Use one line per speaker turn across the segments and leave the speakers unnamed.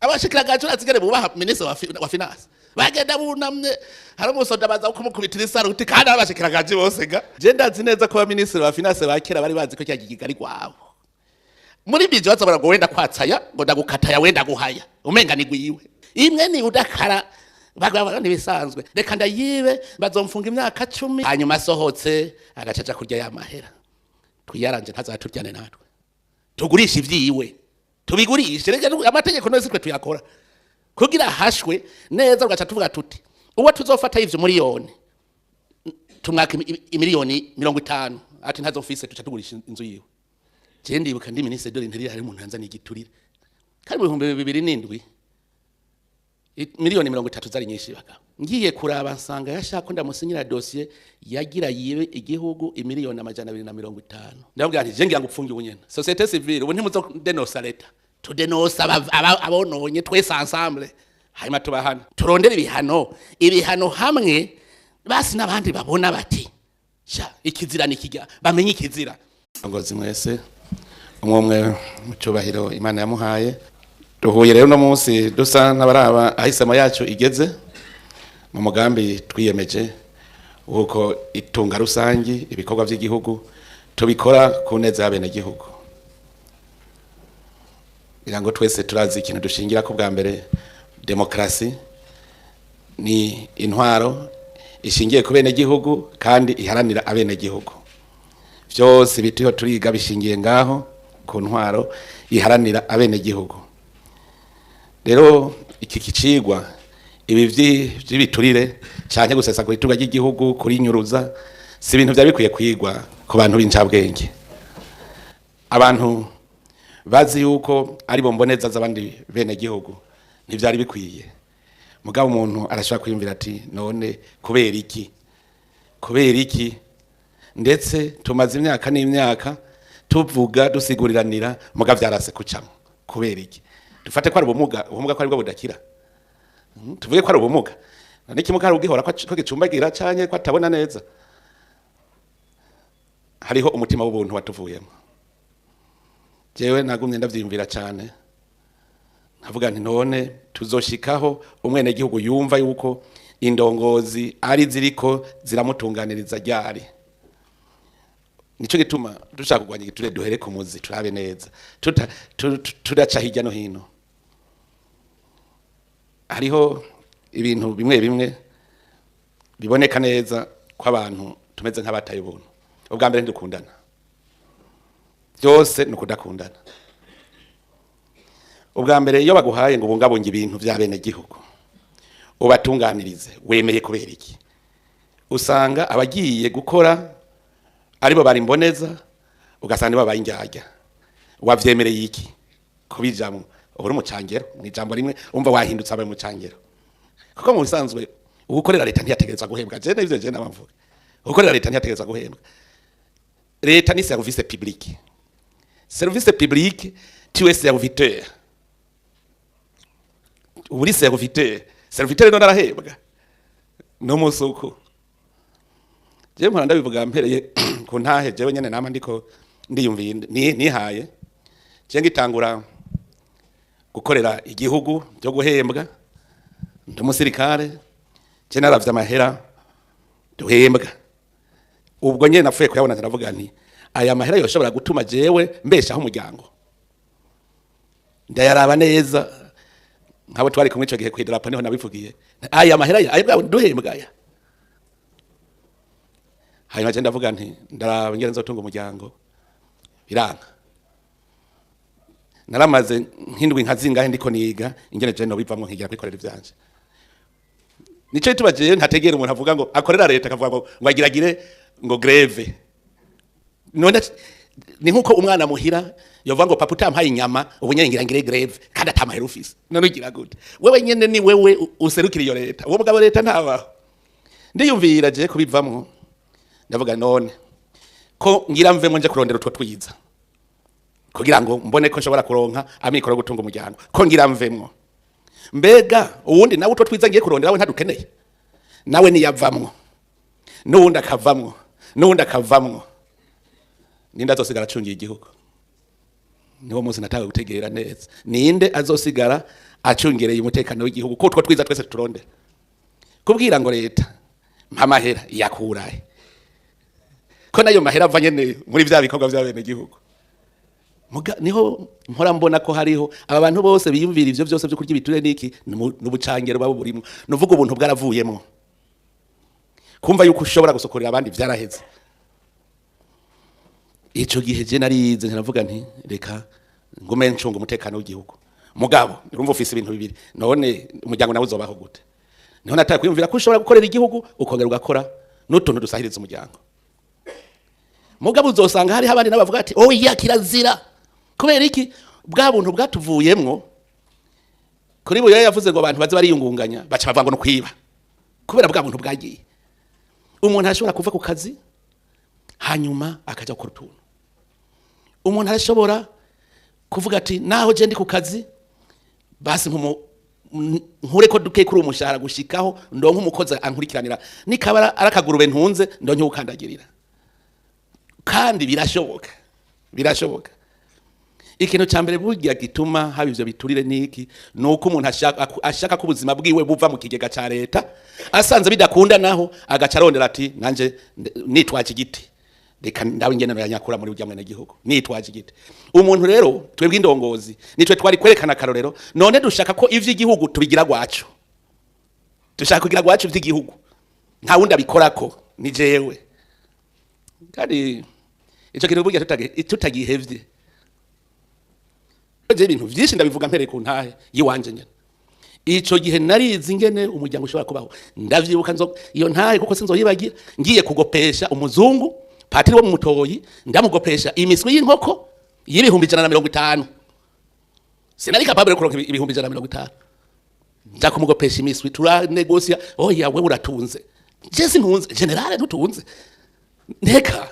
Abashikiranganje urazigere bubaha ministre wa finance, bagenda bunamye. Hari umusoda baza kumukubitira isaruti, kandi abashikiranganje bose ga je ndazi neza ko abaministre wa finance ba kera bari bazi ko cya gigiga ari gwabo. Muri bije baza barago wenda kwatsaya ngo ndagukataya, wenda guhaya, umenga ni gwiwe. Imwe ni udakara bagaba ntibisanzwe, reka ndayibe, bazomfunga imyaka 10, hanyuma asohotse agacaca kurya ya mahera. Twiyaranje ntazaturyane natwe, tugurisha ivyiwe, tubigurishe. Reka amategeko nose twe tuyakora kugira hashwe neza, ugaca tuvuga tuti uwo tuzofata ivyo miliyoni tumwaka imiliyoni 50, ati ntazofise, tuca tugurisha inzu yiwe. Je ndibuka ndi ministre de l'intérieur, hari umuntu yanzaniye igiturire kandi mu 2007 miliyoni 30 zari nyinshi. Bagabo, ngiye kuraba nsanga yashaka ko ndamusinyira dossier yagira yibe igihugu imiliyoni 250. Ndabwira nti je ngira ngo upfunge ubunyene société civile, ubu ntimuzo denosa leta, tudenosa abononye twese ensemble, hanyuma tubahana, turondere ibihano hamwe basi n'abandi babona bati sha ikizira nikijya, bamenye ikizira. Ngozi mwese umwe umwe mu cyubahiro Imana yamuhaye, duhuye rero no munsi dusa n'abaraba ahisemo yacu igeze mu mugambi twiyemeje uko itunga rusangi, ibikorwa by'igihugu tubikora ku neza y'abenegihugu. Kugira ngo twese turazi ikintu dushingira ko bwa mbere, demokrasi ni intwaro ishingiye ku benegihugu kandi iharanira abenegihugu. Byose bitiho turiga bishingiye ngaho ku ntwaro iharanira abenegihugu. Rero iki kicigwa, ibi vy'ibiturire canke gusesagura itunga ry'igihugu, kurinyuruza, si ibintu vyari bikwiye kwigwa ku bantu b'incabwenge, abantu bazi yuko ari bo mboneza z'abandi benegihugu. Ntivyari bikwiye. Mugabo umuntu arashobora kwiyumvira ati none kubera iki, kubera iki? Ndetse tumaze imyaka n'imyaka tuvuga, dusiguriranira, muga vyarase kucamo. Kubera iki? Dufate ko ari ubumuga, ubumuga ko aribwo budakira. Tuvuge ko ari ubumuga, none ikimuga hari ugihora ko gicumbagira canke ko atabona neza? Hariho umutima w'ubuntu watuvuyemo. Jewe nagumye ndavyiyumvira cane, nkavuga nti none tuzoshikaho umwenegihugu yumva yuko indongozi ari ziriko ziramutunganiriza ryari? Nico gituma dushaka kurwanya igiturire, duhere ku muzi, turabe neza, tudaca hirya no hino. Hariho ibintu bimwe bimwe biboneka neza ko abantu tumeze nk'abataye ubuntu. Ubwa mbere, ntidukundana, byose ni ukudakundana. Ubwa mbere, iyo baguhaye ngo ubungabunge ibintu by'abenegihugu, ubatunganirize, wemeye kubera iki? Usanga abagiye gukora aribo bari mboneza, ugasanga nibo babaye indyarya. Wavyemereye iki kubijamwo? Uri umucangero. Mu ijambo rimwe, umva wahindutse abaye umucangero, kuko mu bisanzwe ugukorera leta ntiyategerezwa guhembwa. Je nivyo je nabavuga, ugukorera leta ntiyategerezwa guhembwa. Leta ni service public. Service public, tu es serviteur, uri serviteur. Serviteur none arahembwa no musuku? Je mpora ndabivuga mpereye ku ntahe jewe nyene nama ndiko ndiyumviye nihaye. Je ngitangura gukorera igihugu byo guhembwa, ndi umusirikare, je naravye amahera duhembwa. Ubwo nyene napfuye kuyabona, ndavuga nti aya mahera yoshobora gutuma jewe mbeshaho umuryango? Ndayaraba neza, nkabo twari kumwe ico gihe kwidarapo niho nabivugiye, aya mahera aya bwa duhembwa aya. Hanyuma je ndavuga nti ndaraba ingene nzotunga umuryango, biranga. Naramaze nk'indwi nka zingahe ndiko niga ingene je nobivamwo nkigira kwikorera ivyanje. Nico gituma jewe ntategera umuntu avuga ngo akorera leta, akavuga ngo agiragire ngo grève. None ni nkuko umwana muhira yovuga ngo papa utampaye inyama ubu nyene ngira ngire grève, kandi atamahera ufise. None ugira gute? Wewe nyene ni wewe userukira iyo leta, uwo mugabo leta ntabaho. Ndiyumvira je kubivamwo, ndavuga none ko ngira mvemo nje kurondera utwo twiza kugira ngo mbone ko nshobora kuronka amikoro yo gutunga umuryango, ko ngira mvemwo, mbega uwundi nawe utwo twiza ngiye kurondera we ntadukeneye? Nawe niyavamwo, n'uwundi akavamwo, n'uwundi akavamwo, ninde azosigara acungiye igihugu? Niwo munsi natawe gutegera neza ninde azosigara. Acungereye umutekano w'igihugu, ko utwo twiza twese turondera. Kubwira ngo leta mpa amahera, yakurahe, ko nayo mahera ava nyene muri vya bikorwa vy'abene gihugu? Muga, niho mpora mbona ko hariho aba bantu bose biyumvira ivyo vyose vyo kurya ibiture niki n'ubucangero babo burimo. Nuvuga ubuntu bwaravuyemo, kumva yuko ushobora gusokorera abandi vyaraheze. Ico gihe je narize, naravuga nti reka ngume ncunga umutekano w'igihugu. Mugabo urumva ufise ibintu bibiri, none umuryango nawe uzobaho gute? Niho nataye kwiyumvira ko ushobora gukorera igihugu, ukongera ugakora n'utuntu dusahiriza umuryango. Mugabo uzosanga hariho abandi nabo bavuga ati oya, kirazira. Kubera iki? Bwa buntu bwatuvuyemwo. Kuri Buyoya yavuze ngo abantu baze bariyungunganya, baca bavuga ngo no kwiba, kubera bwa buntu bwagiye. Umuntu arashobora kuva ku kazi hanyuma akaja gukora utuntu. Umuntu arashobora kuvuga ati naho je ndi ku kazi, basi nkure ko duke kuri umushahara gushikaho ndonke umukozi ankurikiranira, nikaba arakagurube ntunze ndonke ukandagirira. Kandi birashoboka, birashoboka. Ikintu cya mbere burya gituma haba ivyo biturire niki? Nuko umuntu ashaka ko ubuzima bwiwe buva mu kigega ca leta. Asanze bidakunda, naho agaca arondera ati nanje nitwaje igiti, reka ndawe ingene yanyakura muri urya mwene gihugu nitwaje igiti. Umuntu rero, twebwe indongozi nitwe twari kwerekana akarorero. None dushaka ko ivy'igihugu tubigira gwacu, dushaka kugira gwacu ivy'igihugu, nta wundi abikorako, ni jewe. Kandi ico kintu burya tutagihevye, je ibintu vyinshi ndabivuga mpereye ku ntahe yiwanje nyene. Ico gihe narizi ingene umuryango ushobora kubaho. Ndavyibuka nzo iyo ntahe, kuko sinzoyibagira. Ngiye kugopesha umuzungu patiri wo mu Mutoyi, ndamugopesha imiswi y'inkoko y'150,000. Sinari capable kuronka 150,000. Nja kumugopesha imiswi, turanegosia: "Oya, wewe uratunze, je sintunze." "Général, ntutunze." Nteka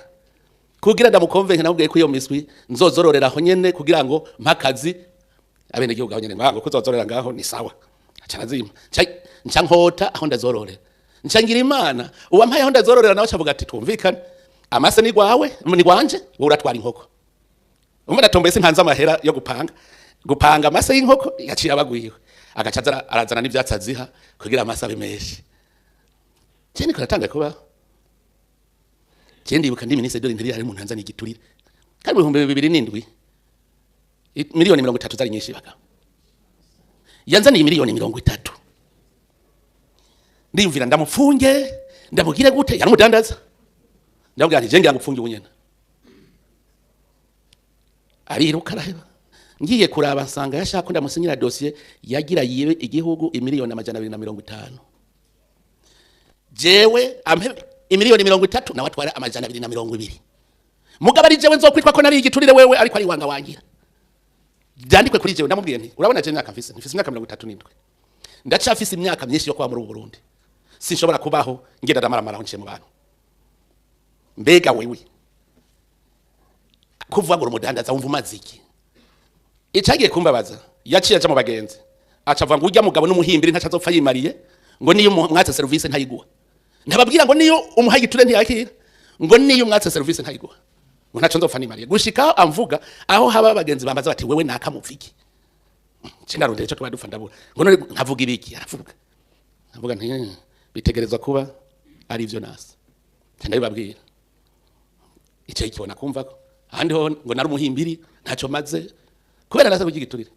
kugira ndamukonvenke, namubwiye ko iyo miswi nzozororera aho nyene kugira ngo mpakazi abene gihugu aho nyene. Ngo kuzozorera ngaho ni sawa. Aca arazima. Nca nkota aho ndazororera, nca ngira Imana uwampaye aho ndazororera nawe acavuga ati twumvikane, amase ni gwawe, ni gwanje, wowe uratwara inkoko. Umva, ndatomboye, sintanze amahera yo gupanga amase y'inkoko, yaciye abagwiwe, agaca arazana n'ivyatsi aziha kugira amase abe menshi. Je niko natanga kubaho. Je ndibuka ndi ministre de l'Intérieur, hari umuntu anzana igiturire, kandi mu 2007 miliyoni 30 zari nyinshi. Bagabo, yanzaniye miliyoni 30. Ndiyumvira ndamupfunge, ndamugire gute? Yaramudandaza. Ndamubwira nti je ngira ngupfunge ubunyene. Ariruka araheba. Ngiye kuraba nsanga yashaka ko ndamusinyira dossier yagira yibe igihugu imiliyoni 250. Jewe ampe imiliyoni 30, nawe atwara 220. Mugabo ari jewe nzokwitwa ko nari igiturire, wewe ariko ari wanga wangira byandikwe kuri jewe. Ndamubwiye nti urabona je imyaka mfise imyaka 37, ndacafise imyaka myinshi yo kuba muri ubu Burundi. Sinshobora kubaho ngenda ndamaramara aho nciye mu bantu. Mbega wewe kuvuga ngo umudandaza, wumva umaze iki? Icagiye kumbabaza, yaciye aja mu bagenzi, aca avuga ngo urya mugabo n'umuhimbiri, ntaco azopfa yimariye, ngo niyo umwatse service ntayiguha. Ntababwira ngo niyo umuha igiture ntiyakira, ngo niyo umwatse service ntayiguha, ngo ntaco nzopfa nimariye. Gushika amvuga aho haba abagenzi bambaza bati wewe nakamupfa iki? Nce ndarondera ico tuba dupfa, ndabura. Ngo none nkavuga ibiki? Aravuga, nkavuga nti bitegerezwa kuba ari ivyo nasa." Nca ndabibabwira. Ico ikibona kumva ko ahandi ho ngo nari umuhimbiri, ntaco maze, kubera nasa kugigiturire.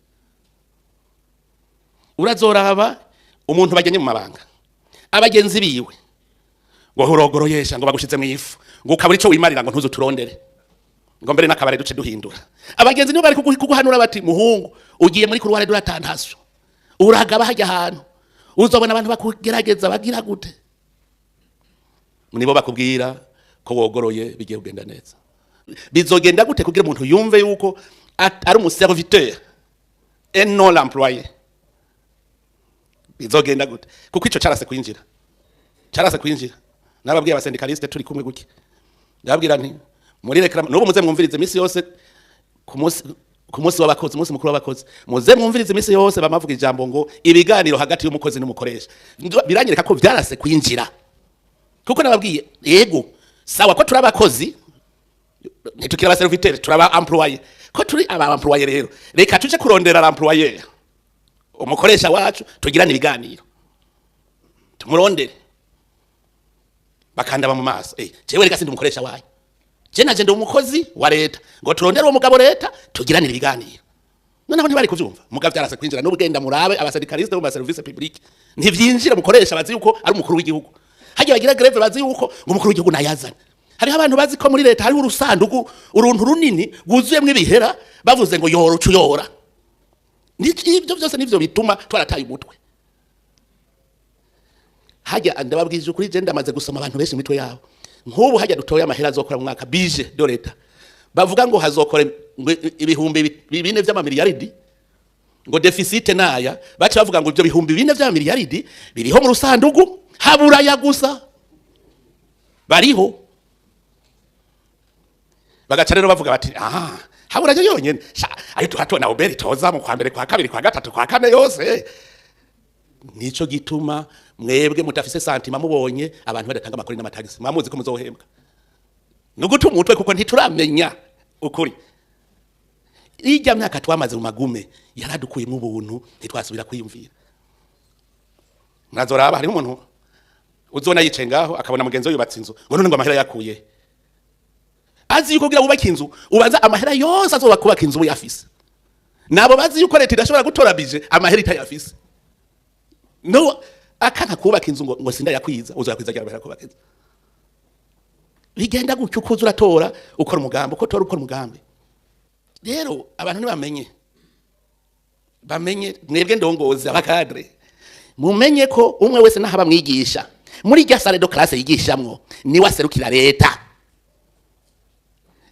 Urazoraba umuntu bajyanye mu mabanga, abagenzi biwe ngo urogoroyesha, ngo bagushize mu ifu, ngo ukabura ico wimarira, ngo ntuze uturondere, ngo mbere n'akabare duce duhindura. Abagenzi nibo bari kuguhanura bati muhungu, ugiye muri couloir de la tentation, uragaba hajya ahantu uzobona abantu bakugerageza bagira gute. Nibo bakubwira ko wogoroye, bigiye kugenda neza. Bizogenda gute kugira umuntu yumve yuko ari umuserviteur et non l'employé? Bizogenda gute? Kuko ico carase kwinjira, carase kwinjira. Nababwiye abasyndicaliste turi kumwe gutya, ndababwira nti muri réclame n'ubu muze mwumvirize iminsi yose ku munsi w'abakozi, umunsi mukuru w'abakozi, muze mwumvirize iminsi yose bamavuga ijambo ngo ibiganiro hagati y'umukozi n'umukoresha. Biranyereka ko vyarase kwinjira, kuko nababwiye yego sawa ko turi abakozi, ntitukiri abaserviteur, turaba employé. Ko turi aba employé rero, reka tuje kurondera l'employeur. Umukoresha wacu tugirane ibiganiro, tumurondere. Bakandaba mu maso. Jewe reka sindi umukoresha wanyu, je naje ndi umukozi wa leta, ngo turondere uwo mugabo leta tugiranire ibiganiro. Noneho ntibari kuvyumva, mugabo vyarase kwinjira n'ubugenda. Murabe aba syndicalistes bo mu service public, ntivyinjira. Mukoresha bazi yuko ari umukuru w'igihugu. Hagiye bagira grève, bazi yuko ngo umukuru w'igihugu nayazana. Hariho abantu bazi ko muri leta hariho urusandugu, uruntu runini rwuzuyemwo ibihera, bavuze ngo yora uca uyora. Ibyo byose nivyo bituma twarataye umutwe. Hajya ndababwije ukuri, je ndamaze gusoma abantu benshi imitwe yabo. Nk'ubu hajya dutoye amahera azokora mu mwaka, budget de l'État, bavuga ngo hazokora ngo 4000 vy'amamiliyaridi, ngo déficit naya. Baca bavuga ngo ibyo 4000 vy'amamiliyaridi biriho mu rusandugu, haburaya gusa bariho. Bagaca rero bavuga bati: "Ah, habura yonyene sha, ayo tuhatona uberi toza mu kwa mbere, kwa kabiri, kwa gatatu, kwa kane yose." Nico gituma mwebwe mudafise sentiment. Mubonye abantu badatanga amakori n'amatagisi, mwamuzi ko muzohembwa nuguta umutwe, kuko ntituramenya ukuri. Irya myaka twamaze mu magume yaradukuyemo ubuntu, ntitwasubira kwiyumvira. Murazoraba, hariho umuntu uzona yicaye ngaho, akabona mugenzi we yubatse inzu, ngo none ngo amahera yakuye. Azi yuko kugira wubake inzu ubanza amahera yose azoba kubaka inzu uyafise. Nabo bazi yuko leta idashobora gutora budget amahera itayafise. No akanka kubaka inzu ngo sindayakwiza, uzoyakwiza agira amahera kubaka inzu. Bigenda gutyo, ukuza uratora ukora umugambi, uko utora ukora umugambi. Rero abantu ntibamenye, bamenye mwebwe ndongozi, aba cadres, mumenye ko umwe wese naho abamwigisha muri rya salle de classe yigishamwo, niwe aserukira leta.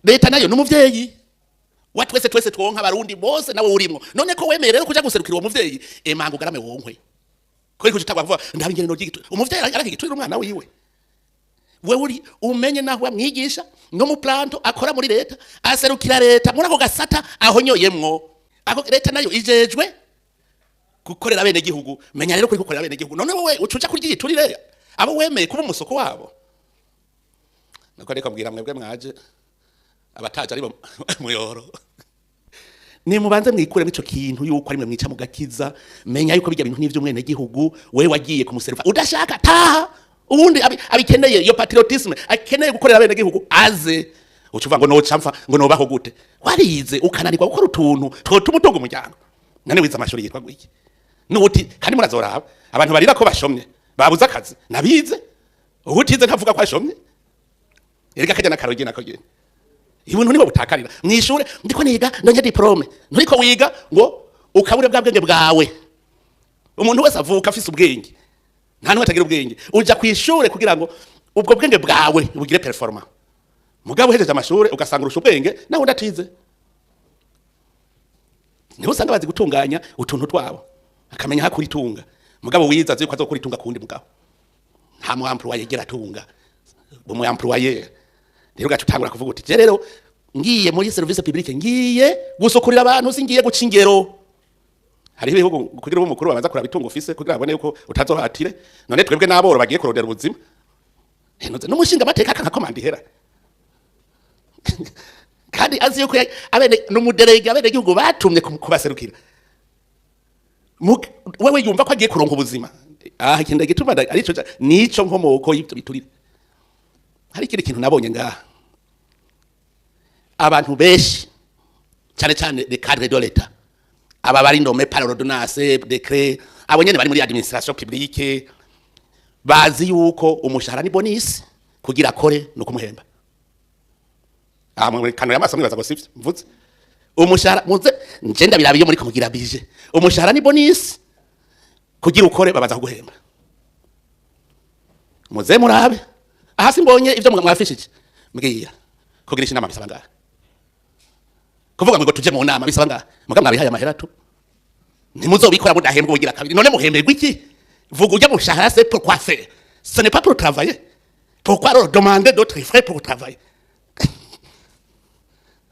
Leta nayo n'umuvyeyi wa twese, twese twonka, abarundi bose, nawe urimwo. None ko wemeye rero kuja guserukira uwo muvyeyi, emanga ugarame wonkwe ko uri kuja kuvuga ndabe ingene norya. Umuvyeyi arakigiturira umwana wiwe. Wewe uri umenye naho amwigisha no mu planto akora muri leta, aserukira leta muri ako gasata ahonyoyemwo. Ako leta nayo ijejwe gukorera bene gihugu. Menya rero kuri gukorera bene gihugu. None wowe ucuja kurya igiturire abo wemeye kuba umusoko wabo? Nako reka mbwira mwebwe mwaje, abataje ari bo muyoro, ni mubanze mwikuremo ico kintu yuko ari mwe mwica mugakiza. Menya yuko bijya bintu n'ivyo gihugu, wewe wagiye kumuserva. Udashaka taha, ubundi abikeneye iyo patriotisme, akeneye gukorera bene gihugu aze. Ucuva ngo noca mfa, ngo nobaho gute? Warize ukananirwa gukora utuntu twotuma utunga umuryango. Nane wize amashuri yitwa gwiki nuti? Kandi murazoraba abantu barira ko bashomye babuze akazi nabize. Ubutize ntavuga ko ashomye. Erega kajya nakarogi nako gene ibintu nibo butakarira mwishure. Ndiko niga ndonye diplôme, nturiko wiga ngo ukabure bwa bwenge bwawe. Umuntu wese avuka afise ubwenge, nta n'umwe atagira ubwenge. Uja kwishure kugira ngo ubwo bwenge bwawe bugire performance. Mugabo uhejeje amashure ugasanga urusha ubwenge nawe udatize. Niho usanga bazi gutunganya utuntu twabo, akamenya hakuri itunga. Mugabo wize azi yuko azokora itunga kundi. Mugabo nta mu employé yegera atunga mu employé. Rero ugaca utangura kuvuga uti: "Je rero ngiye muri service publique, ngiye gusukurira abantu, singiye guca ingero." Hariho ibihugu kugira ube umukuru babanza kuraba itungo ufise, kugira babone yuko utazohatire. None twebwe n'aboro bagiye kurondera ubuzima. Henoze n'umushinga amateka akanka ihera, kandi azi yuko abene n'umu délégué, abene gihugu batumye kubaserukira. Wewe yumva ko agiye kuronka ubuzima. Ah, ikintu gituma arico nico nkomoko y'ibyo biturire. Hari ikindi kintu nabonye ngaha: abantu benshi, cyane cyane les cadres de l'État, aba bari nommés par ordonnance, décret, abo nyene bari muri administration publique, bazi yuko umushahara ni bonus, kugira akore no kumuhemba. Ah, mwe kano y'amaso mwibaza ngo sivyo mvuze. Umushahara muze nje ndabiraba iyo muri kumugira budget, umushahara ni bonus, kugira ukore babaza kuguhemba. Muze murabe aha, simbonye ivyo mwafishije. Mbwira, kugirisha inama bisaba ngaha, kuvuga ngo tuje mu nama bisaba ngaha, muga mwabihaye amahera tu. Ntimuzobikora mudahembwa ubugira kabiri. None muhemberwa iki? Vuga, ujya mushahara, c'est pour quoi faire? Ce n'est pas pour travailler. Pourquoi alors demander d'autres frais pour travailler?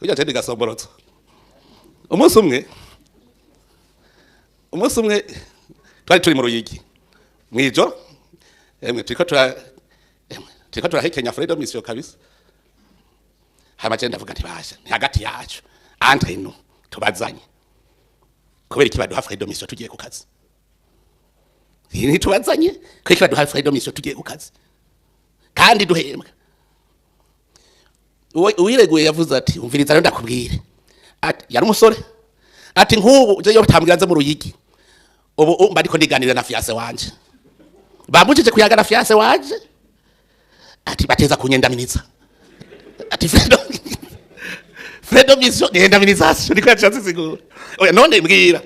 Ujya tende gasomborotso. Umunsi umwe twari turi mu Ruyigi mwijoro, emwe turiko turahekenya frais de mission kabisa. Hama je ndavuga nti: "Basha, ni hagati yacu, entre nous, tubazanye." Kubera iki baduha frais de mission tugiye ku kazi? Ntitubazanye. Kubera iki baduha frais de mission tugiye ku kazi kandi duhembwa? Uwireguye yavuze ati: "Umviriza rero ndakubwire." Ati yari umusore, ati: "Nk'ubu je yo tambwira nze mu Ruyigi, ubu mba ndiko ndiganirira na fiancé wanje, bambujije kuyaga na fiancé wanje." Ati: "Bateza kunyendaminiza." Ati: Frais de mission ni indemnisation." Niko yashatse sigura. Oya, none mbwira,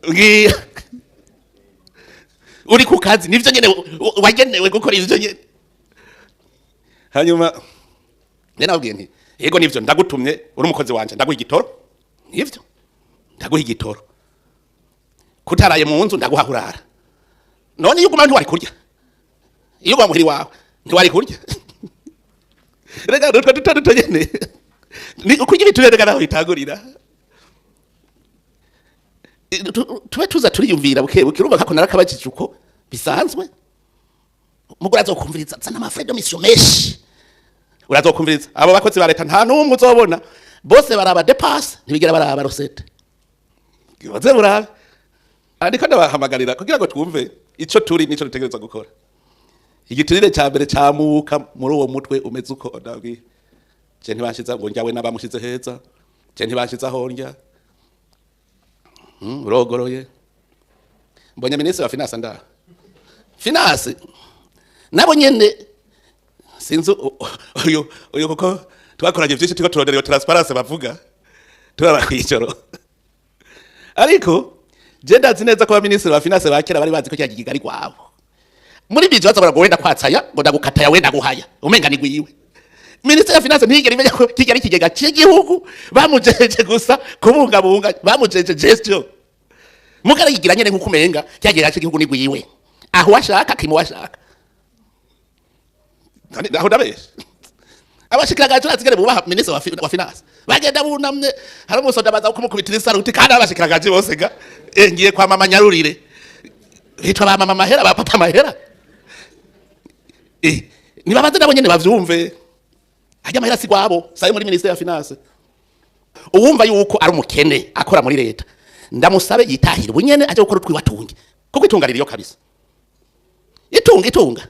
mbwira, uri ku kazi nivyo nyene wagenewe gukora ivyo nyene. Hanyuma nge nababwiye nti: "Yego nivyo, ndagutumye, uri umukozi wanje, ndaguha igitoro, nivyo ndaguha igitoro, kutaraye mu nzu ndaguha kurara. None iyo uguma ntiwari kurya? Iyo uguma muhiri wawe ntiwari kurya?" Rega utwo duto duto nyene ni ukurya ibiturere, rega naho bitagurira. Tube tuza turiyumvira buke buke. Urumva kako narakabajije uko bisanzwe, mugura azokumviriza zana ama frais de mission menshi. Urazokumviriza abo bakozi ba leta, nta n'umwe uzobona, bose baraba dépenses, ntibigera baraba recettes. Baze burabe. Ariko ndabahamagarira kugira ngo twumve ico turi nico dutegerezwa gukora. Igiturire ca mbere camuka muri uwo mutwe umeze uko ndabwiye. Je ntibanshiza ngo njyawe n'abamushize heza, je ntibanshize aho ndya. Urogoroye mbonye minisitiri wa finance, ndaha finance nabo nyene sinzi uyu kuko twakoranye byinshi, turiko turondera iyo transparence bavuga, turara kw'ijoro. Ariko je ndazi neza ko abaminisitiri ba finance ba kera bari bazi ko cya kigega ari rwabo. Muri bije baza ngo wenda kwatsaya, ngo ndagukataya, wenda guhaya, umenga ni gwiwe. Minisitiri ya finance ntiyigera imenya ko kijya ari ikigega cy'igihugu, bamujeje gusa kubungabunga, bamujeje gestion. Mugara yigira nyene nkuko umenga cya kigega cy'igihugu ni gwiwe, aho washaka kimu washaka. Aho ndabesha? Abashikiranganje turazigere bubaha minisitiri wa finance, bagenda bunamye. Hari umusoda baza kumukubitira isaruti, kandi abashikiranganje bose ga ngiye kwa mama nyarurire, bitwa ba mama mahera, ba papa mahera. Nibabaze nabo nyene bavyumve, hajya amahera si gwabo, sayo muri ministère ya finance. Uwumva yuko ari umukene akora muri leta, ndamusabe yitahire ubunyene, aje gukora utwiwe atunge, kuko itunga ririyo kabisa. Itunga, itunga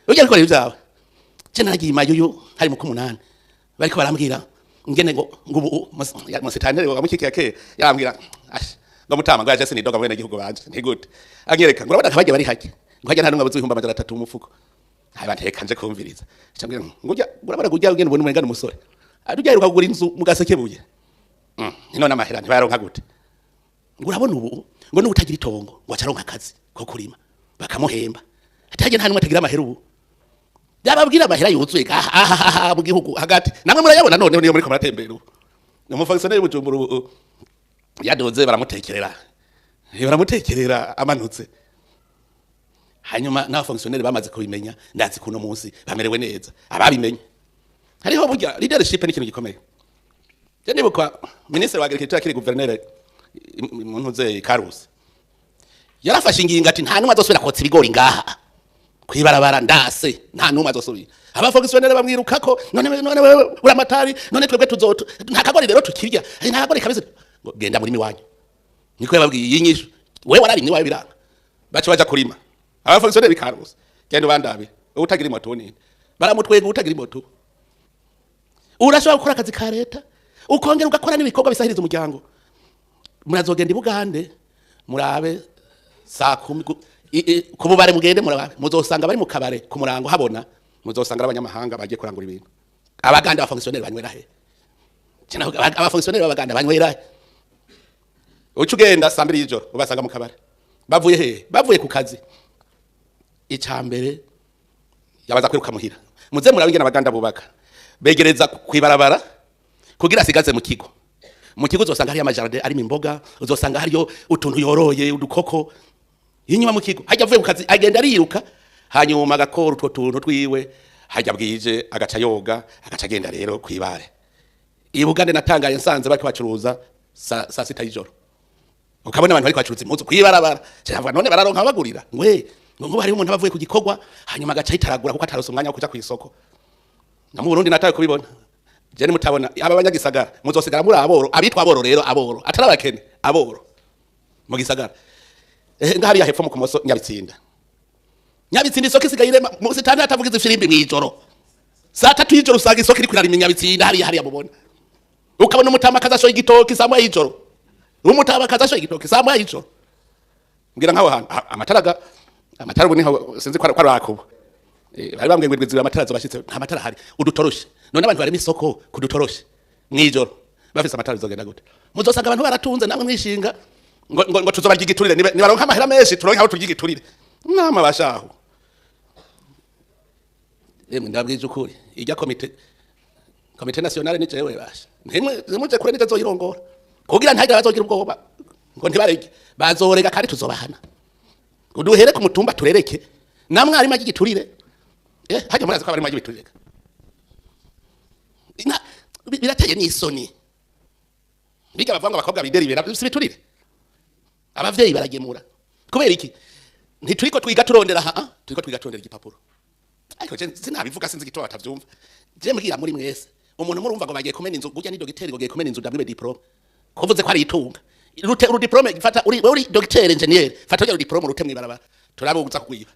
ujya gukora ibyawe. Je naragiye Mayuyu hari mu kumunani, bariko barambwira ngene ngo ubu musitanere wa mukikiya ke yarambwira ash ngo mutama ngo yaje sinidoga mwene gihugu banje ntigute. Anyereka ngo urabona kabajya bari hake, ngo hajya nta numwe abuze 300,000 mu mufuko. Hayi banteka nje kumviriza, cyambwira ngo ujya urabona ngo ujya ugenda ubona umengana umusore ari ujya kugura inzu mu Gasekebuye. None amahera ntibayaronka gute? Ngo urabona ubu ngo n'ubutagira itongo ngo acaronka akazi ko kurima bakamuhemba, ati nta numwe atagira amahera ubu. Byababwira amahera yuzuye aha mu gihugu hagati, namwe murayabona. Noneho niyo muri ko muratembera ubu, umufonctionnaire Bujumbura ubu yadoze baramutekerera, baramutekerera amanutse. Hanyuma n'abafonctionnaire bamaze kubimenya, ndazi kuno munsi bamerewe neza ababimenye. Hariho burya leadership ni ikintu gikomeye. Je ndibuka ministre wa agriculture akiri gouverneur mu ntuze Karusi, yarafashe ingingo ati: "Nta numwe azosubira kotsa ibigori ngaha kwibarabara, ndase nta numwe azosubira." Abafonctionnaire bamwirukako: None wewe uramatari, none twebwe tuzoto nta kagori rero tukirya, nta kagori kabisa." Ngo: "Genda muri miwanyu." Niko yababwiye iyi nyishu: "Wewe wararimye wawe biranga." Baca baja kurima abafonctionnaire bikarusi. "Genda ubandabe utagira imoto nini." Baramutwega utagira imoto. Urashobora gukora akazi ka leta ukongera ugakora n'ibikorwa bisahiriza umuryango. Murazogenda i Bugande murabe saa 10 ku bubare, mugende murabe, muzosanga bari mu kabare ku murango habona, muzosanga ari abanyamahanga bagiye kurangura ibintu. Abaganda abafonctionnaire banywera he? Abafonctionnaire b'Abaganda banywera he? Uca ugenda saa 2 y'ijoro ubasanga mu kabare. Bavuye he? Bavuye ku kazi. Ica mbere yabaza kwiruka muhira. Muze murabe ingene Abaganda bubaka, begereza kwibarabara kugira asigaze mu kigo. Mu kigo uzosanga hariyo amajardin arimo imboga, uzosanga hariyo utuntu yoroye, udukoko inyuma mu kigo. Hajya avuye ku kazi agenda ariruka, hanyuma agakora utwo tuntu twiwe, hajya bwije agaca yoga, agaca agenda rero kwibare. I Bugande natangaye nsanze bariko bacuruza saa 6 y'ijoro, ukabona abantu bariko bacuruza impuzu kwibarabara. Cyangwa none bararonka bagurira ngwe ngo hariho umuntu aba avuye ku gikorwa, hanyuma agaca yitaragura kuko atarose umwanya wo kuja kw'isoko. Na mu Burundi natawe kubibona. Je ni mutabona aba banyagisagara muzosigara muri aboro, abitwa aboro rero, aboro atari abakene, aboro. Mu gisagara, ngahariya hepfo mu kumoso, Nyabitsinda. Nyabitsinda isoko isigaye irema mu sitani, atavugiza ifirimbi mw'ijoro. Saa 3 y'ijoro usanga isoko iri kurarima Nyabitsinda hariya, hariya mubona. Ukabona umutama ashoye igitoki saa 1 y'ijoro, umutama ashoye igitoki saa 1 y'ijoro. Mbwira nkaho hantu amatara amatara ubu niho sinzi ko ari akubu. Bari bambwiye ngo indwi amatara zobashitse, nta matara hari, udutoroshe. None abantu barema isoko kudutoroshe mw'ijoro bafise amatara, bizogenda gute? Muzosanga abantu baratunze, namwe mwishinga ngo tuzobarya igiturire. Nibaronka amahera menshi, turonke aho turya igiturire. Nama bashaho, emwe, ndabwije ukuri, ijya comité nationale ni jewe basha. Ntimwe ntimuje kure, nije zoyirongora kugira ntihagire abazogira ubwoba ngo ntibarege. Bazorega kandi tuzobahana. Duhere ku mutumba, turereke namwe arimo agiturire. Hajya murazi ko abarimo agiturire. Birateye n'isoni. Biga bavuga ngo abakobwa bideribera, si biturire? Abavyeyi baragemura kubera iki? Ntituriko twiga turondera ha, turiko twiga turondera igipapuro. Ariko je sinabivuga, sinzi igituma batavyumva. Je mbwira muri mwese, umuntu murumva ngo bagiye kumena inzu, burya ni dogiteri ngo bagiye kumena inzu, ndamwibe diplôme, kuvuze ko ari itunga. Rute uru diplôme, fata uri wewe uri docteur ingénieur, fata uru diplôme rute mwibarabara, turabuza kugwiba.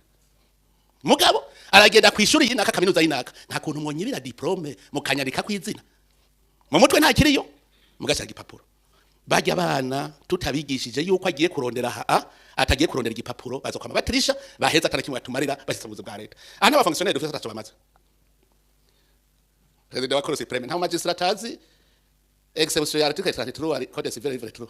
Mugabo aragenda kwishuri yinaka, kaminuza yinaka, nta kuntu mwonyibira diplôme mukanyandika kwizina mu mutwe, nta kiriyo, mugashaka igipapuro. Bajya abana tutabigishije yuko agiye kurondera ha, atagiye kurondera igipapuro, bazokwama batirisha baheza atana kimwe batumarira bashitse mu buzima bwa leta. Aha n'aba fonctionnaire dufise ataco bamaze. Président wa Cour suprême, nta magistrat atazi exception ya article 33 code civil livre 3.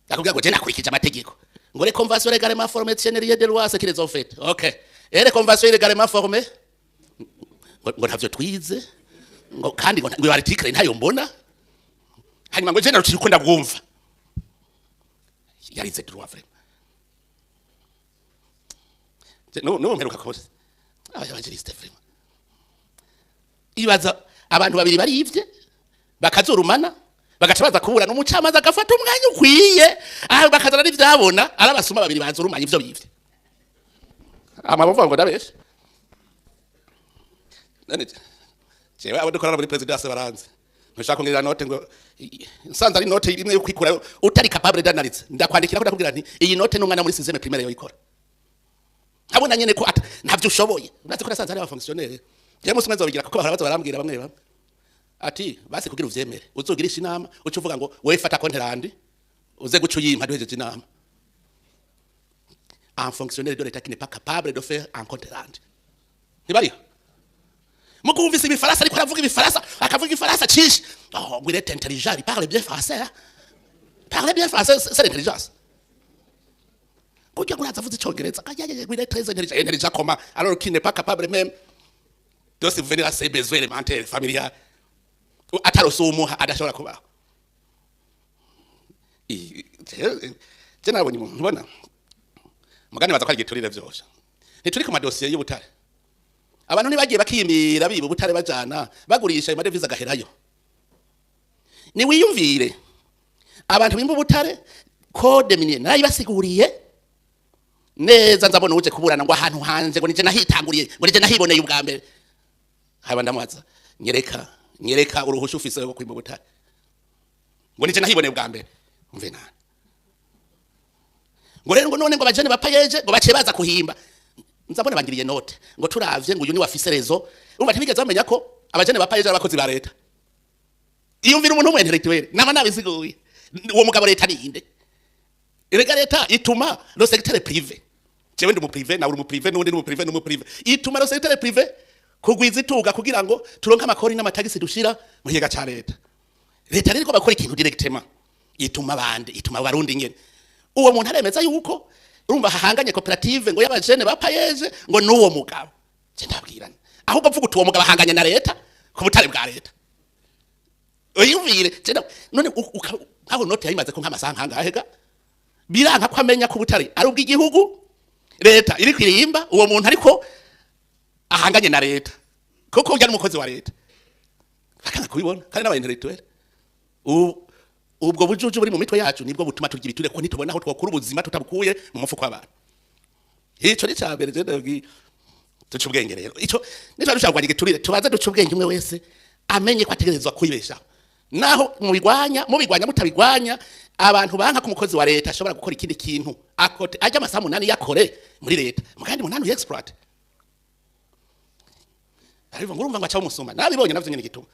Akubwira ngo je nakurikije amategeko, ngo les conventions légalement formées tiennent lieu de loi, ce qu'ils ont fait. OK, et les conventions illégalement formées, ngo ntavyo twize, ngo kandi ngo article ntayo mbona. Hanyuma ngo je naruciye uko ndabwumva. Yarize droit vraiment. No mperuka kose aba évangéliste vraiment. Ibaza abantu babiri barivye bakazurumana, bagaca baza kuburana, umucamanza agafata umwanya ukwiye, ah, bakazana n'ivyabona ari abasuma babiri bazurumanye ivyo bivye. Ama bavuga ngo ndabeshe. None jewe abo dukorana muri présidence baranze. Ntushaka kongera note ngo nsanze ari note imwe yo kwikura, utari capable d'analyse, ndakwandikira ko ndakubwira nti iyi note n'umwana muri sixième primaire yoyikora. Nkabona nyene ko ntavyo ushoboye. Urazi ko nasanze ari aba fonctionnaire. Jewe musi umwe nzobigira, kuko bahora baza barambwira bamwe bamwe ati basi kugira uvyemere uzogirisha inama, uca uvuga ngo wewe fata compte rendu, uze guca uyimpa duhejeje inama. Un fonctionnaire de l'État qui n'est pas capable de faire un compte rendu, ntibariho? Mukumvise ibifaransa, ariko aravuga ibifaransa, akavuga igifaransa cinshi. Oh, il est intelligent, il parle bien français, hein? Parler bien français, c'est l'intelligence? Kugira ngo uraza avuze icongereza, il est très intelligent. Intelligent comment, alors qu'il n'est pas capable même de subvenir à ses besoins élémentaires familiales? Atarose umuha adashobora kubaho. Je nabonye umuntu ubona mugani baza ko ari igiturire vyose. Ntituri ku madosiye y'ubutare? Abantu ntibagiye bakiyimira biba ubutare, bajana bagurisha ayo madevize agaherayo? Niwiyumvire abantu bimba ubutare, code minier narayibasiguriye neza. Nzabona uje kuburana ngo ahantu hanje, ngo nije nahitanguriye, ngo nije nahiboneye ubwa mbere. Haba ndamubaza: nyereka, nyereka uruhusha ufise rwo kwimba ubutare, ngo nije nahiboneye ubwa mbere. Umve nani ngo rero ngo none ngo abajene bapayeje ngo baciye baza kuhimba. Nzabona bangiriye note ngo turavye ngo uyu ni wafise réseau. Urumva ntibigeze bamenya ko abajene bapayeje ari abakozi ba leta. Iyumvira umuntu w'umu intellectuel, nama nabisiguye. Uwo mugabo leta ninde? Erega leta ituma le secteur privé, jewe ndi mu privé, nawe uri mu privé, n'undi ni mu privé, n'umu privé, ituma le secteur privé kugwiza itunga kugira ngo turonke amakori n'amatagisi dushira mu kigega ca leta. Leta rero igomba gukora ikintu directement, ituma abandi, ituma abarundi nyene. Uwo muntu aremeza yuko urumva hahanganye koperative ngo y'abajene bapayeje ngo n'uwo mugabo. Je ndabwirana, ahubwo mvuga uti uwo mugabo ahanganye na leta ku butare bwa leta. Uyumvire je none nkaho note yayimaze ko nk'amasaha nkangahe ga, biranka ko amenya ko ubutare ari ubw'igihugu, leta iri kwirimba, uwo muntu ariko ahanganye na leta kuko urya n'umukozi wa leta, bakanga kubibona kandi n'aba intellectuel. Ubwo bujuju buri mu mitwe yacu nibwo butuma turya ibiturire, kuko ntitubona aho twokura ubuzima tutabukuye mu mufuko w'abantu. Ico ni ca mbere. Je ndabwiye duce ubwenge rero. Ico nico dushaka kurwanya igiturire, tubanze duce ubwenge, umwe wese amenye ko ategerezwa kwibeshaho. Naho mubigwanya, mubigwanya, mutabigwanya, abantu banka ko umukozi wa leta ashobora gukora ikindi kintu à côté, ajya amasaha 8 yakore muri leta, mugandi 8 uy exploite. Ariko ngo urumva ngo aca umusuma, nabibonye navyo nyene gituma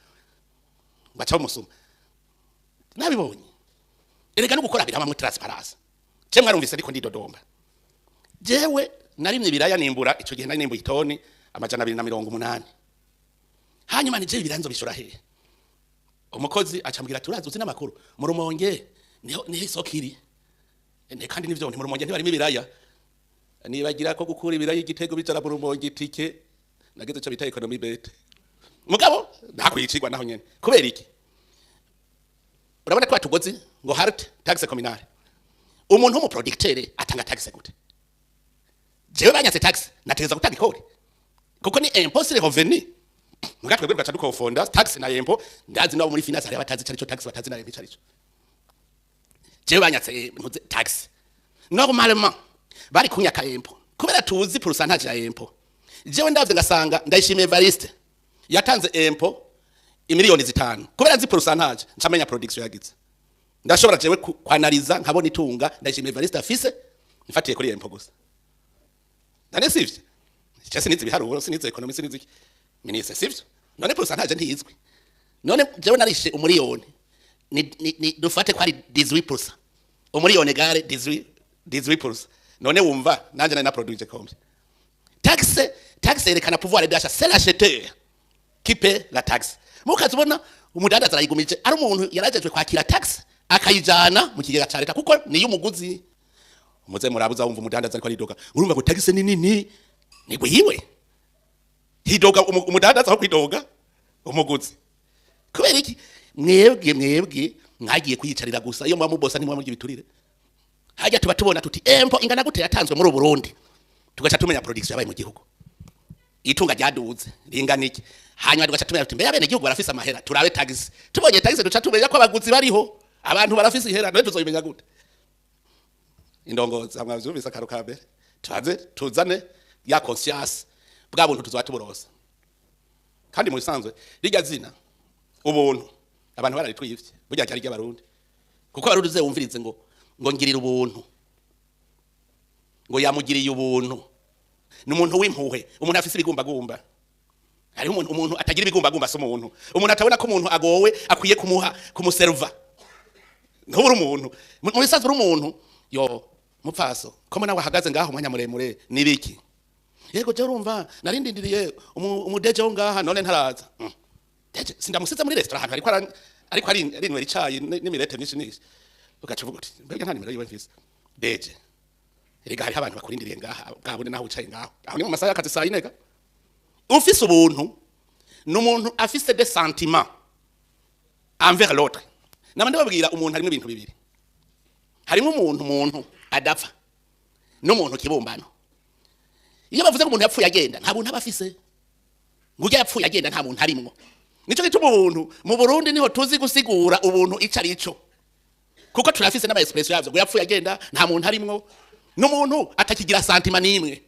ngo aca umusuma, nabibonye. Erega no gukora biraba transparence. Je mwarumvise ariko ndidodomba. Jewe narimye ibiraya, nimbura, ico gihe nari nimbuye itoni 280. Hanyuma nije ibiranzo bishora hehe? Umukozi acambwira, turazi uzi n'amakuru mu Rumonge niho isoko iri. Ne kandi nivyo, nti mu Rumonge ntibarimo ibiraya. Nibagira ko gukura ibiraya igitego bijara mu Rumonge, itike nageze ico bita économie bête. Mugabo ntakwicirwa naho nyene. Kubera iki? Urabona ko tugozi ngo halte taxe communale, umuntu w'umu producteur atanga taxe gute? Jewe banyatse taxe, nategeza gutanga ikori kuko ni impôt sur le revenu. Muga twebwe tugaca dukonfonda taxe na impôt. Ndazi nabo muri finance hari abatazi ico taxe, batazi na impôt ico. Jewe banyatse ntuze taxe, normalement bari kunyaka impôt kubera tuzi pourcentage ya impôt. Jewe ndavye ngasanga Ndayishimiye Evariste yatanze impôt imiliyoni 5, kubera nzi pourcentage ncamenya production yagize. Ndashobora jewe kwanaliza nkabona itunga Ndayishimiye Evariste afise mfatiye kuri impôt gusa. None sivyo? Je sinizi ibiharuro, sinizi économie, sinizi iki. Ministre, sivyo? None pourcentage ntizwi? None jewe narishe umuriyoni, ni dufate ko ari 18%, umuriyoni égale 18, 18%. None wumva nanje nari na produire combien? Taxe yerekana pouvoir d'achat, c'est l'acheteur qui paie la taxe. Mukazibona umudandaza arayigumije, ari umuntu yarajejwe kwakira taxe akayijana mu kigega ca leta kuko niyo umuguzi. Muze murabuza wumva umudandaza ariko aridoga, urumva ngo taxe ni nini, ni gwiwe hidoga umudandaza aho kwidoga umuguzi. Kubera iki? Mwebwe mwagiye kwiyicarira gusa. Iyo muba mubosa ntimwa murya ibiturire. Hajya tuba tubona tuti impôt ingana gute yatanzwe muri Burundi, tugaca tumenya production yabaye mu gihugu, itunga ryaduze ringana iki. Hanyuma tugaca tumenya tuti mbe abene gihugu barafise amahera? Turabe taxe. Tubonye taxe duca tumenya ko abaguzi bariho, abantu barafise ihera. None tuzobimenya gute? Indongozi mwavyumvise akaro ka mbere, tubanze tuzane ya conscience bwa buntu, tuzoba tuburosa. Kandi mu bisanzwe rirya zina ubuntu abantu bararitwivye, burya cyari ry'Abarundi, kuko Abarundi uze wumvirize ngo ngirira ubuntu, ngo yamugiriye ubuntu, ni umuntu w'impuhwe, umuntu afise ibigumbagumba. Hariho umuntu atagira ibigumbagumba si umuntu. Umuntu atabona ko umuntu agowe akwiye kumuha, kumuserva, ntubura umuntu. Mu bisanzwe uri umuntu yo mupfaso ko nawe ahagaze ngaho umwanya muremure nibiki? Yego, je urumva narindindiriye umudeje wo ngaha, none ntaraza. Deje sindamusize muri restaurant ahantu ariko arinywera icayi n'imirete myinshi myinshi. Ugaca uvuga uti mbega nta nimero yiwe mfise? Deje, erega hariho abantu bakurindiriye ngaha, bwabone naho wicaye ngaho. Aho ni mu masaha y'akazi saa 4 ga. Ufise ubuntu ni umuntu afise des sentiments envers l'autre. Naba ndababwira, umuntu harimo ibintu bibiri: harimo umuntu adapfa n'umuntu kibumbano. Iyo bavuze ko umuntu yapfuye agenda, nta buntu aba afise. Ngo ujya yapfuye agenda, nta muntu arimwo. Nico gituma ubuntu mu Burundi niho tuzi gusigura ubuntu ico ari cyo, kuko turafise n'ama expression yavyo. Ngo yapfuye agenda, nta muntu arimwo, n'umuntu atakigira sentiment n'imwe.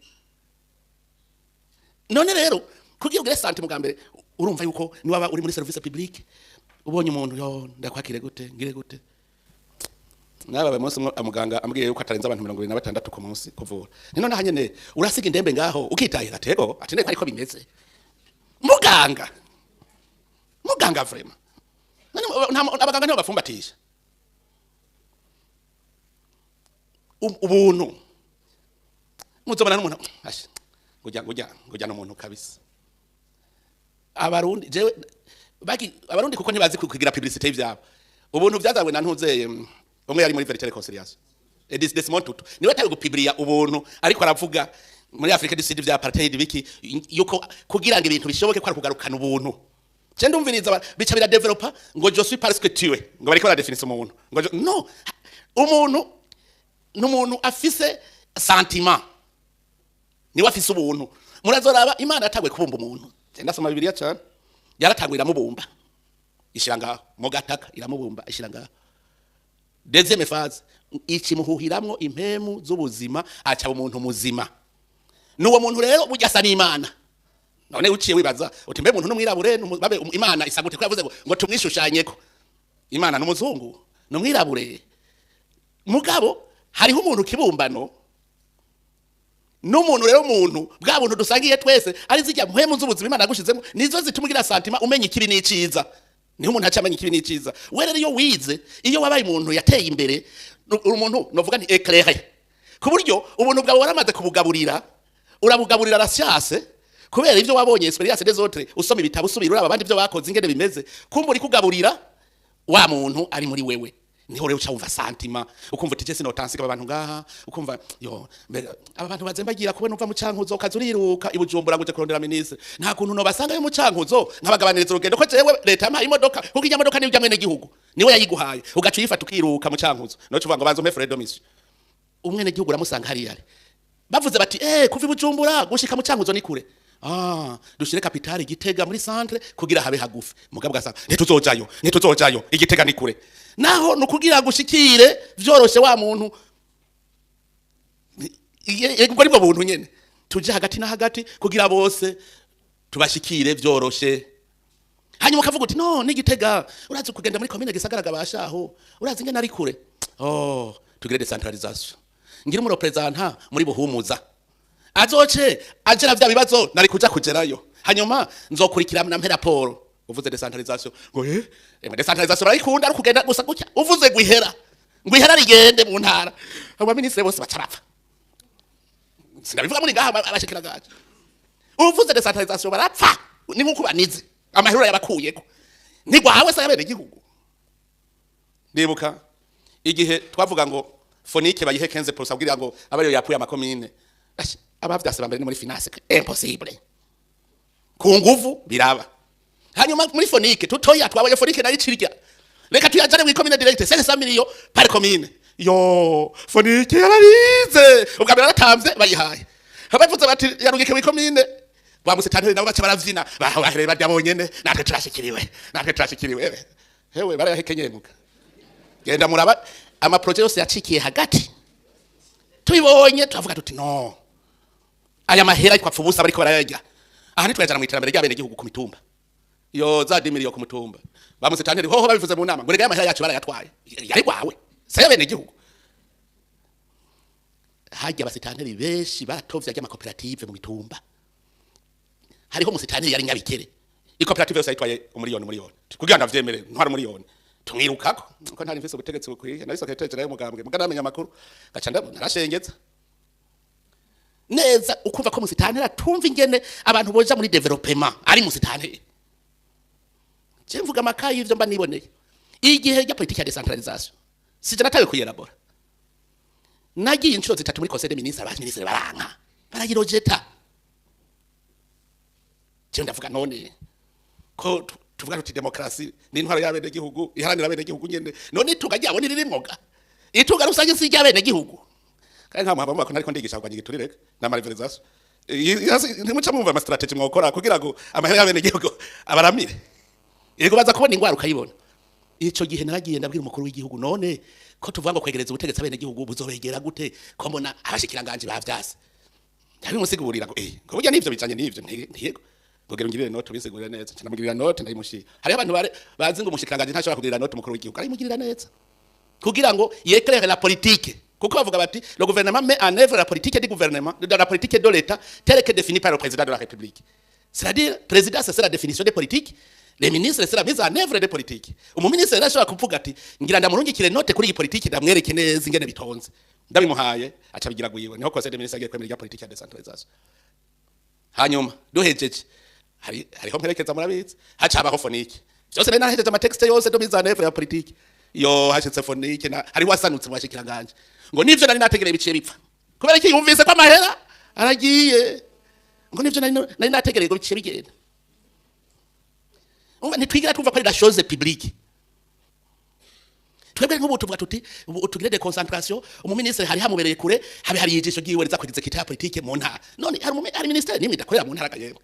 None rero kugira ugire sentiment bwa mbere, urumva yuko niwaba uri muri service publique ubonye umuntu, yo ndakwakire gute, ngire gute? Nababaye umunsi umwe muganga ambwiye yuko atarenze abantu 26 ku munsi kuvura. Ni none hanyene urasiga indembe ngaho ukitahira? Tego ati ndeko ariko bimeze. Muganga, muganga vraiment. None abaganga nibo bafumbatisha ubuntu? Muzobona n'umuntu asha ngujya n'umuntu kabisa. Abarundi jewe baki Abarundi kuko ntibazi kugira publicité y'ivyabo. Ubuntu byazanywe na ntuzeye umwe yari muri Vérité Réconciliation, Edith Desmond Tutu, niwe tawe gupublia ubuntu, ariko aravuga muri Afrique du Sud vya apartheid biki, yuko kugira ngo ibintu bishoboke ko ari kugarukana ubuntu. Je ndumviriza bica biradevelopa ngo je suis parce que tu es, ngo bariko baradefinisa umuntu ngo no umuntu n'umuntu afise sentiment, niwe afise ubuntu. Murazoraba Imana yatangwe kubumba umuntu. Je ndasoma Bibiliya cyane. Yaratanguye iramubumba, ishira ngaho mu gataka, iramubumba ishira ngaho. Deuxième phase, ikimuhuhiramwo impemu z'ubuzima, aca umuntu muzima. Nuwo muntu rero burya asa n'Imana. None uciye wibaza uti mbe muntu n'umwirabure babe Imana isa gute, ko yavuze ngo tumwishushanyeko? Imana n'umuzungu n'umwirabure, mugabo hariho umuntu kibumbano n'umuntu. Rero umuntu bwa buntu dusangiye twese, ari zijya mpwemu z'ubuzima Imana yagushizemo, nizo zituma ugira sentiment, umenya ikibi n'iciza. Niho umuntu aca amenya ikibi n'iciza. We rero iyo wize, iyo wabaye umuntu yateye imbere, uri umuntu novuga nti éclairé, ku buryo ubuntu bwawe waramaze kubugaburira, urabugaburira la science, kubera ivyo wabonye, expérience des autres, usoma ibitabo, usubira uraba abandi ivyo bakoze ingene bimeze, kumva uri kugaburira wa muntu ari muri wewe. Niho rero uca wumva sentiment, ukumva uti: "Je sinotansiga aba bantu ngaha." Ukumva yo mbega aba bantu bazembagira kubona uva mu Cankuzo ukaza uriruka i Bujumbura ngo uje kurondera ministre, nta kuntu nobasangayo mu Cankuzo nkabagabaniriza urugendo, ko jewe leta yampaye imodoka, kuko ijya modoka niyo mwene gihugu niwe yayiguhaye, ugaca uyifata ukiruka mu Cankuzo, no uvuga ngo banza umpe frais de mission. Umwene gihugu uramusanga hariya ari bavuze bati: "Kuva i Bujumbura gushika mu Cankuzo ni kure, dushire capitale Gitega muri centre kugira habe hagufi." Mugabo gasanga ntituzojayo, ntituzojayo, Igitega ni kure. Naho nukugira gushikire vyoroshe wa muntu. Ubwo aribwo buntu nyene tuje hagati na hagati kugira bose tubashikire vyoroshe. Hanyuma ukavuga uti: "No n'Igitega urazi kugenda muri komine Gisagara gabashaho, urazi ingene ari kure. Oh, tugire décentralisation, ngira umu représentant muri Buhumuza azoce agera vya bibazo nari kuja kugerayo, hanyuma nzokurikirana mpe raporo." Uvuze décentralisation ngo décentralisation barayikunda, ari kugenda gusa gutya uvuze ngo ihera, ngo ihera rigende mu ntara, abo ministre bose baca bapfa. Sinabivuga muri ngaha abashikiranganje. Uvuze décentralisation barapfa, ni nkuko banize amahera yabakuyeko ntigwawe se yabene igihugu. Ndibuka igihe twavuga ngo FONIC bayihe 15% kugira ngo abayo yapuye amakomine. Abavyase bambere ni muri finance, impossible, ku nguvu biraba. Hanyuma muri FONIC tutoya twabaye FONIC nayo icirya, reka tuyajane mu ikomine direct, 500 millions par commune. Yo FONIC yararize ubwa mbere, yaratamvye bayihaye, abavuze bati yarungike mu ikomine, ba musitanteri nabo baca baravyina, bahereye barya bonyene: "Natwe turashikiriwe, natwe turashikiriwe." Hewe, barayahekenyeye muga genda muraba ama projets yose yacikiye hagati. Tubibonye turavuga tuti: "No aya mahera ariko apfa ubusa, bariko barayarya aha, ntitwayajana mu iterambere ry'abenegihugu ku mitumba." Yo za 10 millions ku mutumba, ba musitanteri hoho babivuze mu nama ngo: "Rega amahera yacu barayatwaye." Yari gwawe se y'abenegihugu? Hajya abasitanteri benshi baratovye ry'amakoperative mu mitumba. Hariho umusitanteri yari Nyabikere, ikoperative yose yayitwaye umuriyoni, umuriyoni, kugira ngo avyemere ntwara umuriyoni. Tumwirukako ko ntari mfise ubutegetsi bukwiye, nari secrétaire général y'umugambwe, muga namenya amakuru gaca narashengeza neza. Ukumva ko musitanteri atumva ingene abantu boja muri développement ari musitanteri. Je mvuga amakayi y'ivyo mba niboneye. Igihe rya politique ya décentralisation sije natawe kuyelabora, nagiye inshuro zitatu muri conseil des ministres, aba ministres baranka, barayirojeta. Je ndavuga: none ko tuvuga tuti démocratie ni intwaro y'abenegihugu iharanira abenegihugu nyene, none itunga ryabo niririmwoga? Itunga rusange si ry'abenegihugu? Kandi nta muhaba ko nariko ndigisha kurwanya igiturire na malversation. Ntimuca mumva ama stratégies mwokora kugira ngo amahera y'abenegihugu abaramire. Yego, baza kubona ingwara ukayibona. Ico gihe naragiye ndabwira umukuru w'igihugu: "None ko tuvuga ngo kwegereza ubutegetsi abenegihugu, buzobegera gute ko mbona abashikiranganje bavyase?" Ndabimusigurira ngo ngo burya nivyo bijanye n'ivyo. Ntiyego, ngo gira ungirire note ubisigurire neza. Nca ndamugirira note, ndayimushira. Hariho abantu bazi ngo umushikiranganje ntashobora kugirira note umukuru w'igihugu. Arayimugirira neza kugira ngo yéclaire la politique, kuko bavuga bati: "Le gouvernement met en œuvre la politique du gouvernement, de la politique de l'État telle que définie par le président de la République." C'est-à-dire, président, c'est la définition des politiques, les ministres, c'est la mise en œuvre des politiques. Umuministre rero ashobora kuvuga ati: "Ngira ndamurungikire note kuri iyi politique, ndamwereke neza ingene bitonze." Ndabimuhaye, aca bigira gwiwe. Niho conseil des ministres agiye kwemera irya politique ya décentralisation. Hanyuma duhejeje, hari hariho mperekeza, murabizi, haca habaho FONIC. Byose nari narahejeje, ama textes yose de mise en œuvre ya politique. Yo hashitse FONIC na hariho wasanutse mu bashikiranganje ngo nivyo nari nategereye biciye bipfa. Kubera iki? Yumvise ko amahera aragiye, ngo nivyo nari nategereye ngo biciye bigenda. Umva, ntitwigira twumva ko ari la chose publique. Twebwe nk'ubu tuvuga tuti ubu tugire déconcentration, umuministre hari hamubereye kure, habe hari ijisho ryiwe riza kwegeza kita ya politique mu ntara. None hari ministère nimwe idakorera mu ntara kayemwe?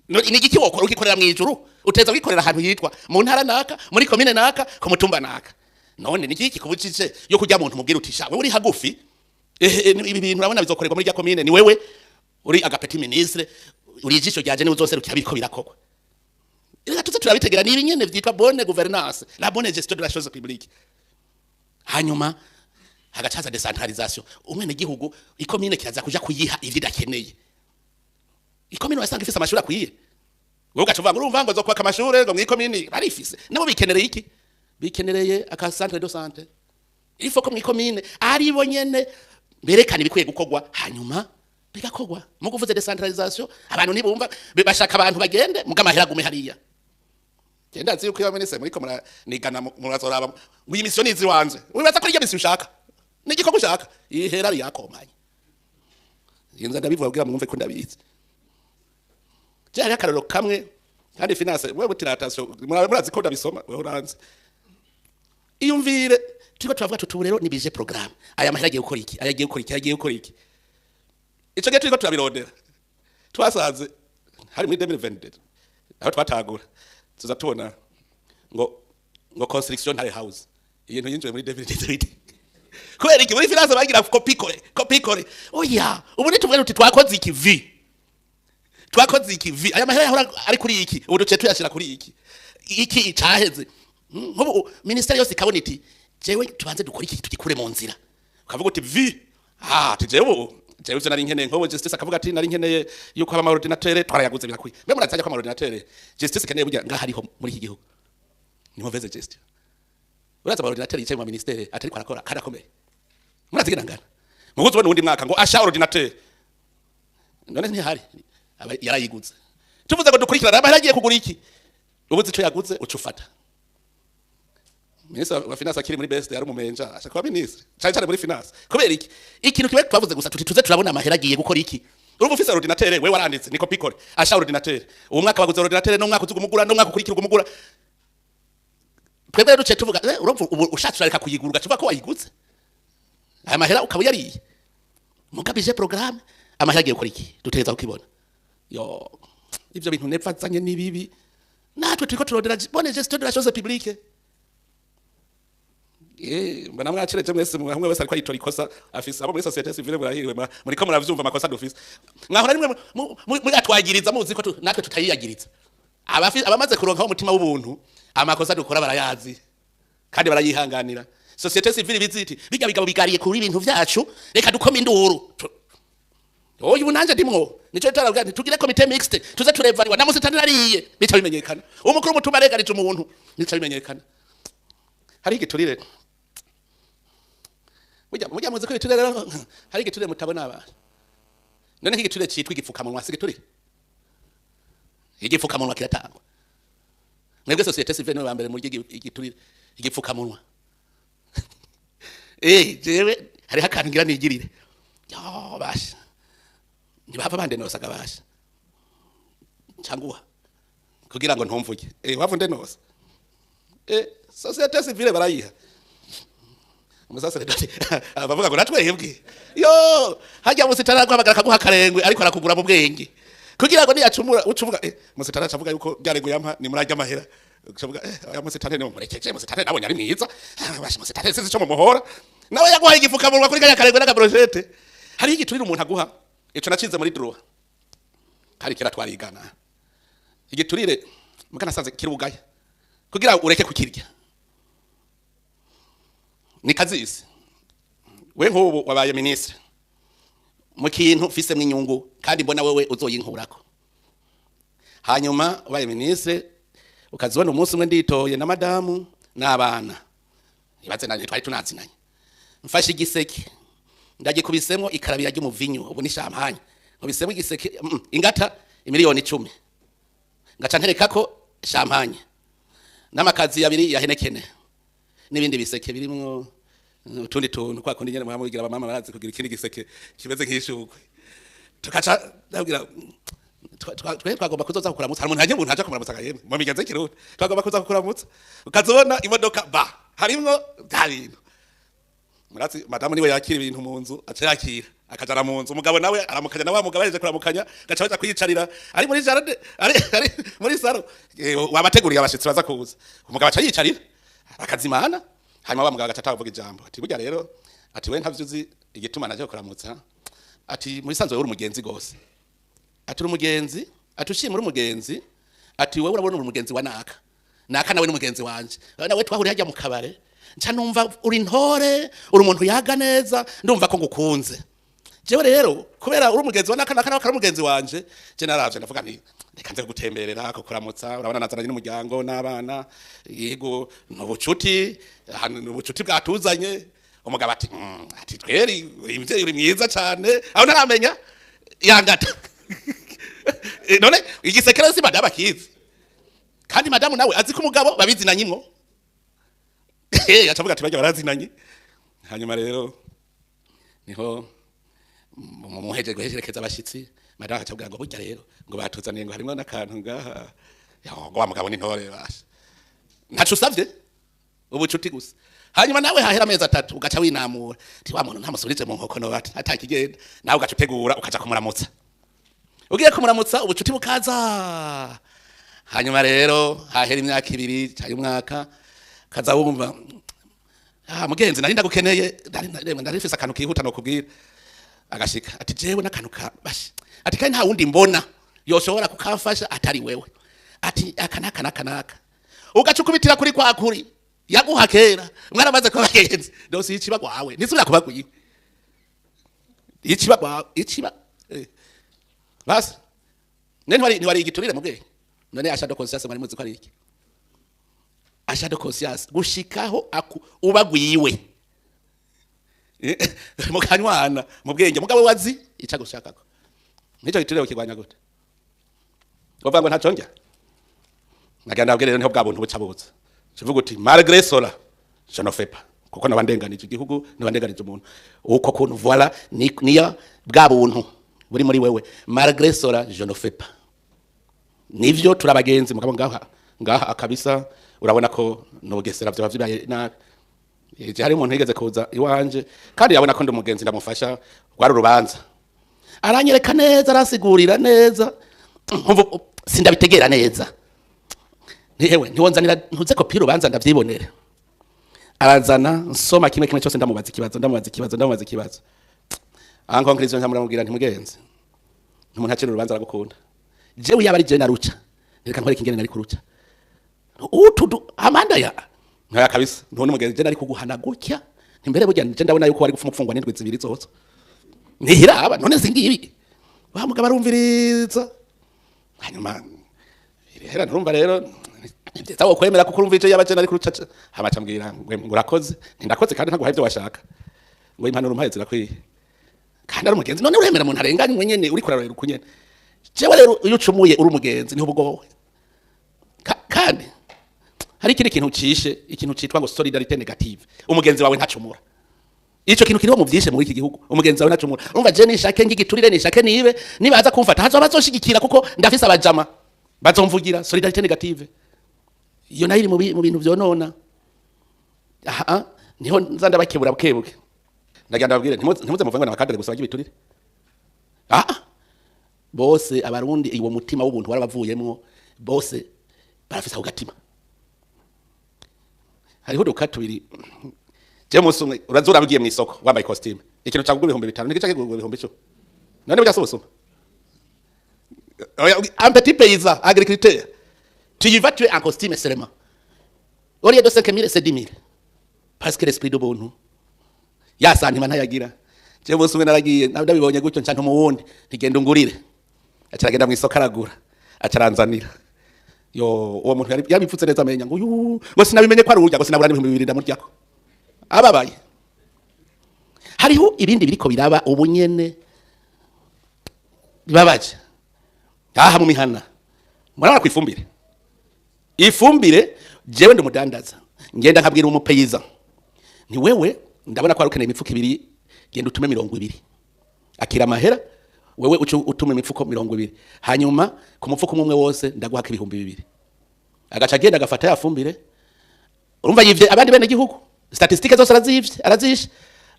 None ni igiki wokora ugikorera mu ijuru? Uteza wikorera ahantu hitwa mu ntara naka, muri komine naka, ku mutumba naka. None ni igiki kubujije yo kujya muntu mubwira uti: "Sha wewe uri hagufi, ibi bintu urabona bizokorerwa muri rya komine, ni wewe uri agapeti ministre, uri ijisho ryaje, niwe uzoserukira biriko birakorwa." Reka tuze turabitegera, ni ibinyene vyitwa bonne gouvernance, la bonne gestion de la chose publique. Hanyuma hagacaza décentralisation. Umwene gihugu, ikomine kiraza kuja kuyiha ivyo idakeneye. Ikomine wasanga ifise amashuri akwiye, wowe ugaca uvuga ngo urumva ngo zokwaka amashure ngo mw'ikomini barifise. Nabo bikenereye iki? Bikenereye aka centre de santé. Il faut ko mw'ikomine ari bo nyene berekana ibikwiye gukorwa, hanyuma bigakorwa. Mu kuvuze décentralisation, abantu ntibumva, bashaka abantu bagende muga amahera agume hariya. Genda nzi yuko iyo ministre muriko muranigana, murazoraba ngo iyi mission nizi wanje, wibaza ko ari mission ushaka, ni igikorwa ushaka, ihera yakomanye. Inza ndabivuga kugira mwumve ko ndabizi. Je hari akarorero kamwe kandi finance, wewe butiratation, murazi ko ndabisoma, wewe uranzi. Iyumvire, turiko turavuga tuti rero ni budget programme, aya mahera agiye gukora iki, aya agiye gukora iki, aya agiye gukora iki. Ico gihe turiko turabirondera, twasanze hari muri 2022 aho twatagura, tuza tubona ngo construction ntare house, ibintu yinjiye muri 2018. Kubera iki? Muri finance bagira copier-coller, copier-coller. Oya, ubu nituvuga tuti twakoze iki vi, twakoze iki vi, aya mahera yahora ari kuri iki, ubu duciye tuyashira kuri iki, iki caheze. Nk'ubu ministeri yose ikabona iti jewe tubanze dukore iki, tugikure mu nzira. Ukavuga uti vi, ah, tujewe ubu jewe ivyo nari nkeneye. Nk'ubu justice akavuga ati nari nkeneye yuko haba ama ordinateur, twarayaguze, birakwiye. Mbe murazajya ko ama ordinateur justice ikeneye burya ngaha hariho muri iki gihugu? Ni mauvaise gestion. Uraza ama ordinateur yicaye mu ministère atariko arakora kandi akomeye, murazigena ngana muguzi ubona uwundi mwaka ngo asha ordinateur, none ntihari aba yarayiguze. Tuvuze ngo dukurikirana amahera agiye kugura iki, ubuze ico yaguze, uca ufata. Ministre wa finance akiri muri best yari umumenja, ashaka kuba ministre cyane cyane muri finance. Kubera iki? Ikintu kimwe twavuze gusa tuti tuze turabona amahera agiye gukora iki. Urumva ufise ordinateur, we waranditse ni copier-coller, asha ordinateur, uwo mwaka baguze ordinateur, no mwaka uzugumugura, no mwaka ukurikira ugumugura. Twebwe rero duciye tuvuga urumva ubu ushatse urareka kuyigura, ugacuva ko wayiguze, aya mahera ukaba uyariye. Mugabije programme, amahera agiye gukora iki, dutegereza kukibona. Yo, ivyo bintu nepfa azanye ni bibi. Natwe turiko turondera bonne gestion de la chose publique. Mbona mwacereje mwese, hamwe wese ariko ayitora ikosa afise. Abo muri société civile murahiriwe, muriko muravyumva amakosa dufise. Mwahora rimwe muratwagiriza, muzi ko natwe tutayiyagiriza. Abamaze kuronka umutima w'ubuntu, amakosa dukora barayazi kandi barayihanganira. Société civile biziti bijya bigabo bigariye kuri ibintu vyacu, reka dukome induru. Oya, ubu nanje ndimwo, nico tarabwa nti tugire comité mixte, tuze turevariwa na musitani nariye, bica bimenyekana. Umukuru w'umutumba aregarije umuntu, nica bimenyekana. Hari igiturire burya muzi ko ibiturire rero, hari igiturire mutabona abantu. None nk'igiturire citwa igipfukamunwa si igiturire? Igipfukamunwa kiratangwa. Mwebwe société civile niwe ba mbere muri igiturire, igipfukamunwa. Jewe hariho akantu ngira nigirire. Yo basha, ntibahava bandenosaga basha canguha kugira ngo ntumvuge. Wava undenosa. Société civile barayiha umusaseredoti, abavuga ngo natwebwe yo hajya musitara guhamagara akaguha akarengwe, ariko arakugura mu bwenge kugira ngo niyacumura ucuvuga musitara acavuga yuko byarengo yampa ni murajya amahera. Ucavuga aya musitare ni murekeje, musitare nabonye ari mwiza. Ah, basha musitare sinzi ico mumuhora, nawe yaguhaye igifukamunwa kuri kanya karengwe n'akabrochette. Hariho igiturire umuntu aguha, ico nacize muri droit, hari kera twarigana. Igiturire muga nasanze kiri kugira ureke kukirya ni kazisi. We nk'ubu wabaye ministre mu kintu mfisemwo inyungu kandi mbona wewe uzoyinkurako, hanyuma ubaye ministre ukazibona umunsi umwe nditoye na madamu n'abana, ibaze nanje twari tunazinanye, mfashe igiseke ndagikubisemo ikarabira ry'umuvinyu, ubu ni champagne, nkubisemo igiseke ingata 10 miliyoni, ngaca nterekako champagne n'amakazi abiri ya Heineken n'ibindi biseke birimwo utundi tuntu kwa kundi nyene muhamwe bigira abamama barazi kugira ikindi giseke kimeze nk'ishurwe. Tukaca ndabwira twe twagomba kuzoza kukuramutsa. Hari umuntu hajye, umuntu aje kumuramutsa akayemwe mu migenzo y'ikirundi, twagomba kuza kukuramutsa, ukazobona imodoka ba harimwo bya bintu. Murazi madamu niwe yakira ibintu mu nzu, aca yakira akajana mu nzu, umugabo nawe aramukanya na wa mugabo ahejeje kuramukanya, gaca baja kwiyicarira ari muri jardin, ari muri salon. Wabateguriye abashitsi baza kuza, umugabo aca yicarira akazimana. Hanyuma wa mugabo agaca atavuga ijambo, ati burya rero, ati we ntavyo uzi igituma naje kuramutsa, ati muri sanzwe uri umugenzi gose, ati uri umugenzi, ati ushima uri umugenzi. Ati: "Wewe urabona uri umugenzi wa naka naka, nawe ni mugenzi wanje, nawe twahuriye hajya mu kabare, nca numva uri ntore, uri umuntu yaga neza, ndumva ko ngukunze. Jewe rero kubera uri umugenzi wa naka naka, nawe akaba ari umugenzi wanje, je naravye ndavuga nti reka nze gutemberera, kukuramutsa. Urabona nazananye n'umuryango n'abana, yego ni ubucuti, hano ni ubucuti bwatuzanye." Umugabo ati: ati tweri uri muvyeyi, uri mwiza cane." Aho ntaramenya yangata. None igisekero si madamu akizi, kandi madamu nawe azi ko umugabo babizinanye imwo. Acavuga ati: "Barya barazinanye." Hanyuma rero niho muheje guherekeza abashitsi, madamu akavuga ngo: "Burya rero ngo batuzaniye, ngo harimwo n'akantu ngaha." Yo, ngo wa mugabo ni ntore basha, ntaco usavye, ubucuti gusa. Hanyuma nawe hahera amezi 3 ugaca winamura, ti wa muntu ntamusubirize mu nkoko, no bati atakigenda, nawe ugaca utegura ukaja kumuramutsa. Ugiye kumuramutsa, ubucuti bukaza. Hanyuma rero hahera imyaka 2 cyangwa umwaka, kaza wumva: "Ah mugenzi, nari ndagukeneye, nari mfise akantu kihuta no kubwira." Agashika ati: "Jewe n'akantu ka bashi," ati, "kandi nta wundi mbona yoshobora kukamfasha atari wewe," ati, "aka naka naka naka." Ugaca ukubitira kuri kwa kuri yaguha kera mwaramaze kuba bagenzi. Dosiye iciba gwawe ntisubira kuba gwiwe, iciba gwawe iciba basi none ntiwari igiturire mu bwenge. None achat de conscience mwari muzi ko ari iki? Achat de conscience gushikaho aku uba gwiwe mukanywana mu bwenge, mugabo wazi ica gushakako. Nico giturire ukirwanya gute? Uvuga ngo ntaco njya nagira. Ndabwire rero, niho bwa buntu buca buza. Kivuga uti: "Malgré cela, je ne fais pas, kuko naba ndenganije igihugu, naba ndenganije umuntu." Uko kuntu, voilà, ni niyo bwa buntu buri muri wewe. "Malgré cela, je ne fais pas. Nivyo turabagenzi, mugabo ngaha ngaha akabisa urabona ko nogesera vyo vyibaye nabi." Eje hari umuntu yigeze kuza iwanje, kandi yabona ko ndi umugenzi ndamufasha, rwari urubanza, aranyereka neza, arasigurira neza, nkumva sindabitegera neza. Ntihewe ntiwonzanira ntuze kopi y'urubanza ndavyibonere. Arazana, nsoma kimwe kimwe cyose, ndamubaza ikibazo, ndamubaza ikibazo, ndamubaza ikibazo. En conclusion nkamubwira nti: "Mugenzi, ntumuntu acira urubanza aragukunda. Jewe yaba ari jewe naruca, reka nkwereke ingene nari kuruca utudu amanda ya nkaya kabisa. Ntone mugenzi, je nari kuguhana gutya imbere. Burya je ndabona yuko wari gupfa umupfungwa n'indwi 2 zose ntihiraba. None singibi wa mugabo arumviriza." Hanyuma hera nturumva rero nivyiza wo kwemera, kuko urumva ico yaba je nari kuruca. Hama acambwira ngo: "Urakoze." Ntindakoze kandi ntaguhaye ivyo washaka. Ngo: "Impanuro umpaye zirakwiye." Kandi ari umugenzi. None uremera umuntu arenganywe nyene, uriko urarorera uko nyene? Jewe rero iyo ucumuye uri umugenzi niho ubugowe. Kandi hari ikindi kintu cishe, ikintu citwa ngo solidarité négative. Umugenzi wawe ntacumura. Ico kintu kiriho mu vyishe muri iki gihugu. Umugenzi wawe ntacumura. Urumva je nishake ngigiturire, nishake nibe, nibaza kumfata hazoba bazoshigikira kuko ndafise abajama bazomvugira. Solidarité négative iyo nayo iri mu bintu vyonona. Aha niho nza ndabakebura bukebuke. Ndagira ndababwire, ntimuze muvuge ngo n'aba cadres gusa bagira ibiturire. Ah, bose Abarundi uwo mutima w'ubuntu warabavuyemwo, bose barafise ako gatima. Hariho uduka tubiri. Je umunsi umwe uraza urabigiye mu isoko wambaye costume, ikintu cagugura 5000 n'igice kigurwa 10,000. None burya si ubusuma? Oya, un petit paysan agriculteur, tu y vas, tu es en costume seulement, au lieu de 5000 c'est 10 000, parce que l'esprit de buntu ya santima ntayagira. Je umunsi umwe naragiye ndabibonye gutyo, nca ntuma uwundi ntigenda ungurire. Aca aragenda mu isoko aragura, aca aranzanira. Yo, uwo muntu yari yabipfutse neza amenya ngo yu, ngo sinabimenye ko ari urya, ngo sinabura n'2000 ndamuryako. Ababaye. Hariho ibindi biriko biraba ubu nyene bibabaje aha mu mihana. Murabona ku ifumbire, ifumbire, jewe ndi umudandaza, ngenda nkabwira umu paysan nti: "Wewe ndabona ko wari ukeneye imifuko 2, genda utume 20, akira amahera, wewe uce utuma imifuko 20, hanyuma ku mufuko umwe umwe wose ndaguhaka 2000." Agaca agenda agafata ya fumbire. Urumva yivye abandi bene gihugu, statistiques zose arazivye, arazishe.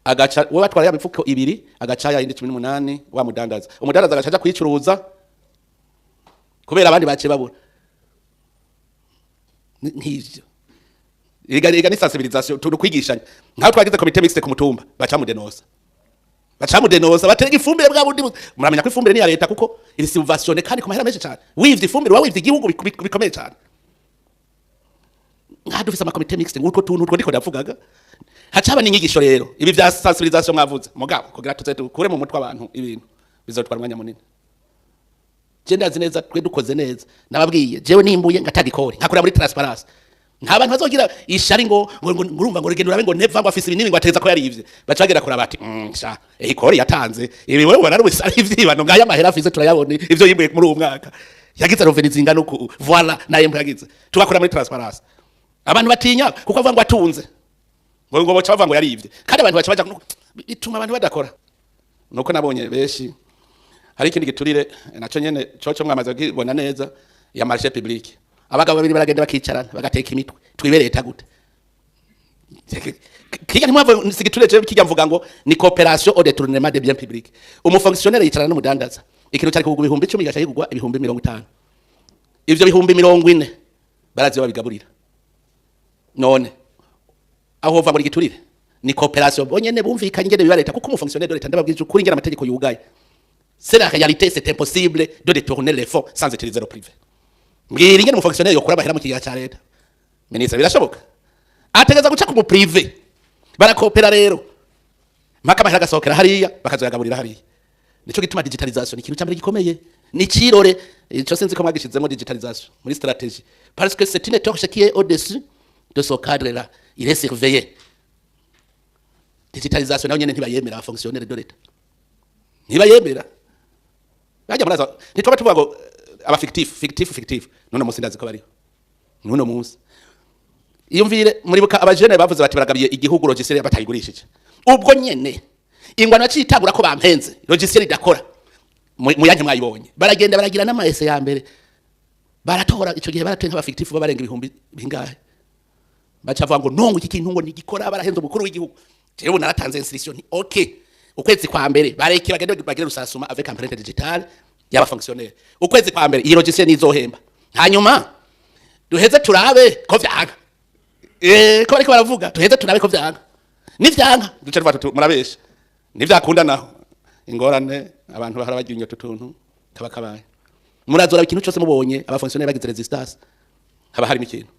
Agaca we batwara ya mifuko 2, agaca ya yindi 18 wa mudandaza. Umudandaza agaca aja kuyicuruza kubera abandi baciye babura. Nk'ivyo iga ni sensibilisation, turi kwigishanya. Nkaho twagize comité mixte ku mutumba, baca mu denosa. Baca mudenosa batega ifumbire bwa bundi muramenya ko ifumbire ni ya leta, kuko iri subventionné kandi ku mahera menshi cyane. Wivye ifumbire wa wivye igihugu bikomeye cyane. Nka dufise ama comités mixtes nguko tuntu utwo ndiko ndavugaga, hacaba n'inyigisho rero, ibi vya sensibilisation mwavuze. Mugabo kugira tuze dukure mu mutwe abantu ibintu bizotwara umwanya munini. Je ndazi neza twe dukoze neza, nababwiye, jewe nimbuye ngatanga ikori, nkakorera muri transparence, nta bantu bazogira ishari ngo urumva ngo rigenda urabe ngo neva ngo afise ibinini ngo ateza ko yarivye. Baca bagera kura bati sha ikori yatanze ibi, wewe ubona ari ivyibano, ngaya amahera afise turayabona, ivyo yimbuye muri uwo mwaka yagize revenu zingana uku, voilà, naye yagize. Tugakora muri transparence, abantu batinya kuko avuga ngo atunze ngo baca bavuga ngo yarivye, kandi abantu baca baja bituma abantu badakora. Nuko nabonye benshi hari ikindi giturire naco nyene coco mwamaze kukibona neza, ya marché public. Abagabo babiri baragenda bakicarana bagateka imitwe, twibe leta gute? Kijya ntimwava si giturire, je kijya mvuga ngo ni coopération au détournement des biens publics. Umufonctionnaire yicarana n'umudandaza, ikintu cyari kugurwa 10,000 gacha kigurwa 50,000. Ivyo 40,000 barazi babigaburira. None aho uva muri giturire ni coopération, bonyene bumvikanye ingene biba leta, kuko umufonctionnaire de leta, ndababwije ukuri, ingene amategeko yugaye, c'est la réalité, c'est impossible de détourner les fonds sans utiliser le privé. Mbwira ingene umufonctionnaire yokura amahera mu kigega ca leta, ministre, birashoboka? Ategeza guca ku mu privé, barakopera rero mpaka amahera agasohokera hariya, bakazoyagaburira hariya. Nico gituma digitalisation ni ikintu cyambere gikomeye, ni cirore ico sinzi ko mwagishizemo digitalisation muri stratégie, parce que c'est une torche qui est au-dessus de ce cadre là, il est surveillé. Digitalisation nayo nyene ntibayemera, fonctionnaire de l'État ntibayemera. Bajya muraza ntitwaba tuvuga ngo aba fictif, fictif, fictif. None munsi ndazi ko bariho nuno munsi. Iyumvire, muribuka abajene bavuze bati baragabiye igihugu logiciel batayigurishije. Ubwo nyene ingwano yacitangura ko bampenze, logiciel idakora, muyanke mwayibonye, baragenda baragira n'ama essais ya mbere, baratora. Ico gihe baratoye nk'aba fictif babarenga ibihumbi bingahe, baca bavuga ngo nongo iki kintu ngo ntigikora, barahenze umukuru w'igihugu. Jewe naratanze instruction nti okay, ukwezi kwa mbere bareke bagende bagire recensement avec empreinte digitale y'aba fonctionnaire. Ukwezi kwa mbere iyi logiciel nizohemba, hanyuma duheze turabe ko vyanka, ko bariko baravuga, tuheze turabe ko vyanka. Nivyanka duce tuvuga tuti murabesha, nivyakunda naho ingorane abantu bahora bagira inyoto tuntu kaba kabaye. Murazora ikintu cyose mubonye aba fonctionnaire bagize résistance, haba harimo ikintu.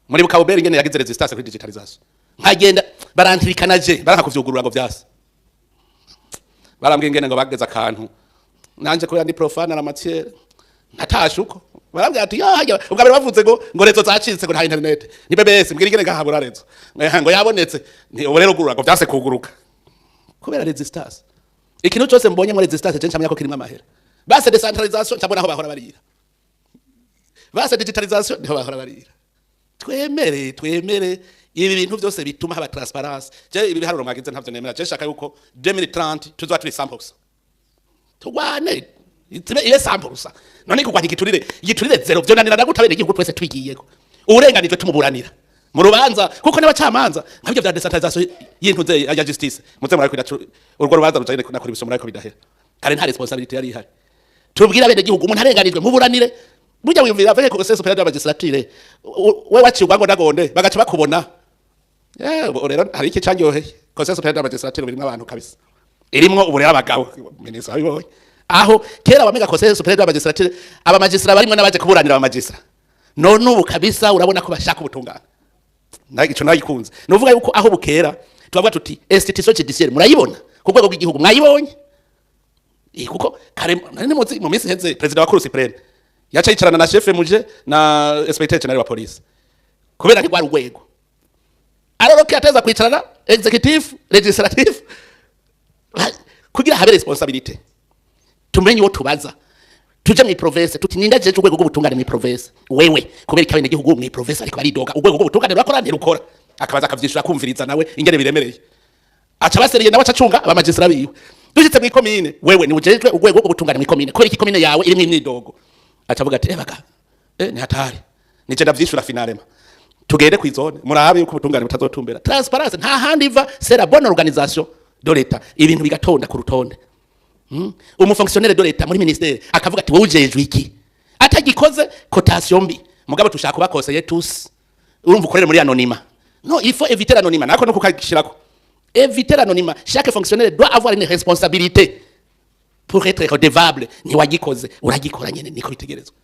Muri bukabobera ingene yagize résistance kuri digitalisation, nkagenda barantirikana, je baranka kuvyugurura ngo vyase, barambwiye ingene ngo bageze akantu, nanje kubera ndi profane la matière ntatashe uko, barambwira ati ya hajya ubwa mbere bavuze ngo réseau zacitse, ngo nta internet, ni BBS, mbwira ingene ngahabura réseau, ngo yabonetse, ni ubu rero ugurura ngo vyase kuguruka kubera résistance. Ikintu cyose mbonye muri résistance, je ncamenya ko kirimo amahera. Base décentralisation, ncabona aho bahora barira, base digitalisation, niho bahora barira. Twemere, twemere ibi bintu byose bituma haba transparence. Je ibi biharuro mwagize ntavyo nemera. Je shaka yuko 2030 tuzoba turi 100%. Tugwane ibe ibe 100%. None kugwanya igiturire, igiturire zéro vyonanira ndagute igihugu twese twigiyeko, uburenganijwe tumuburanira mu rubanza, kuko n'abacamanza nk'ibyo bya décentralisation y'intuze ya justice muze murariko urwo rubanza rujanye na corruption, murariko bidahera. Kare nta responsabilité yari ihari. Tubwira bene gihugu, umuntu arenganijwe muburanire. Burya wiyumvira avec Conseil supérieur de la magistrature, we waciye ubwango ndagonde bagaca bakubona. Ubu rero hari iki cyanyoheye, Conseil supérieur de la magistrature birimo abantu kabisa, irimwo ubu rero abagabo, ministre abibonye, aho kera bamega Conseil supérieur de la magistrature aba magistrat barimwo n'abaje kuburanira aba magistrat. None ubu kabisa urabona ko bashaka ubutungane, ico nagikunze. Nuvuga yuko aho bukera tubavuga tuti institution judiciaire murayibona ku rwego rw'igihugu, mwayibonye. Kuko kare nari muzi mu minsi iheze président wa Cour suprême yaca yicarana na chef muje na inspecteur général wa police, kubera ntigwari urwego aroroke ateza kwicarana exécutif, législatif, kugira habe responsabilité, tumenye uwo tubaza. Tuje mu province tuti ninda jeje urwego rw'ubutungane mu province, wewe kubera ikabene gihugu mu province ariko baridoga, urwego rw'ubutungane rurakora ntirukora, akabaza akavyishura, kumviriza nawe ingene biremereye, aca baseriye nawe aca acunga aba magistrat biwe. Dushitse mu ikomine, wewe ni ujejwe urwego rw'ubutungane mu ikomine, kubera iki ikomine yawe irimwo imyidogo? Aca avuga ati ebaga ni hatari, nije ndavyishura. Finalement tugende kw'izone, murabe yuko ubutungane butazotumbera. Transparence nta handi iva, c'est la bonne organisation de l'État, ibintu bigatonda ku rutonde. Umufonctionnaire de l'État muri ministère akavuga ati wowe ujejwe iki, atagikoze cotation mbi. Mugabo tushaka kubakoseye tous, urumva ukorere muri anonymat. No, il faut éviter l'anonymat, nako no kukashirako. Éviter l'anonymat. Chaque fonctionnaire doit avoir une responsabilité pour être redevable. Ntiwagikoze, uragikora nyene, niko bitegerezwa.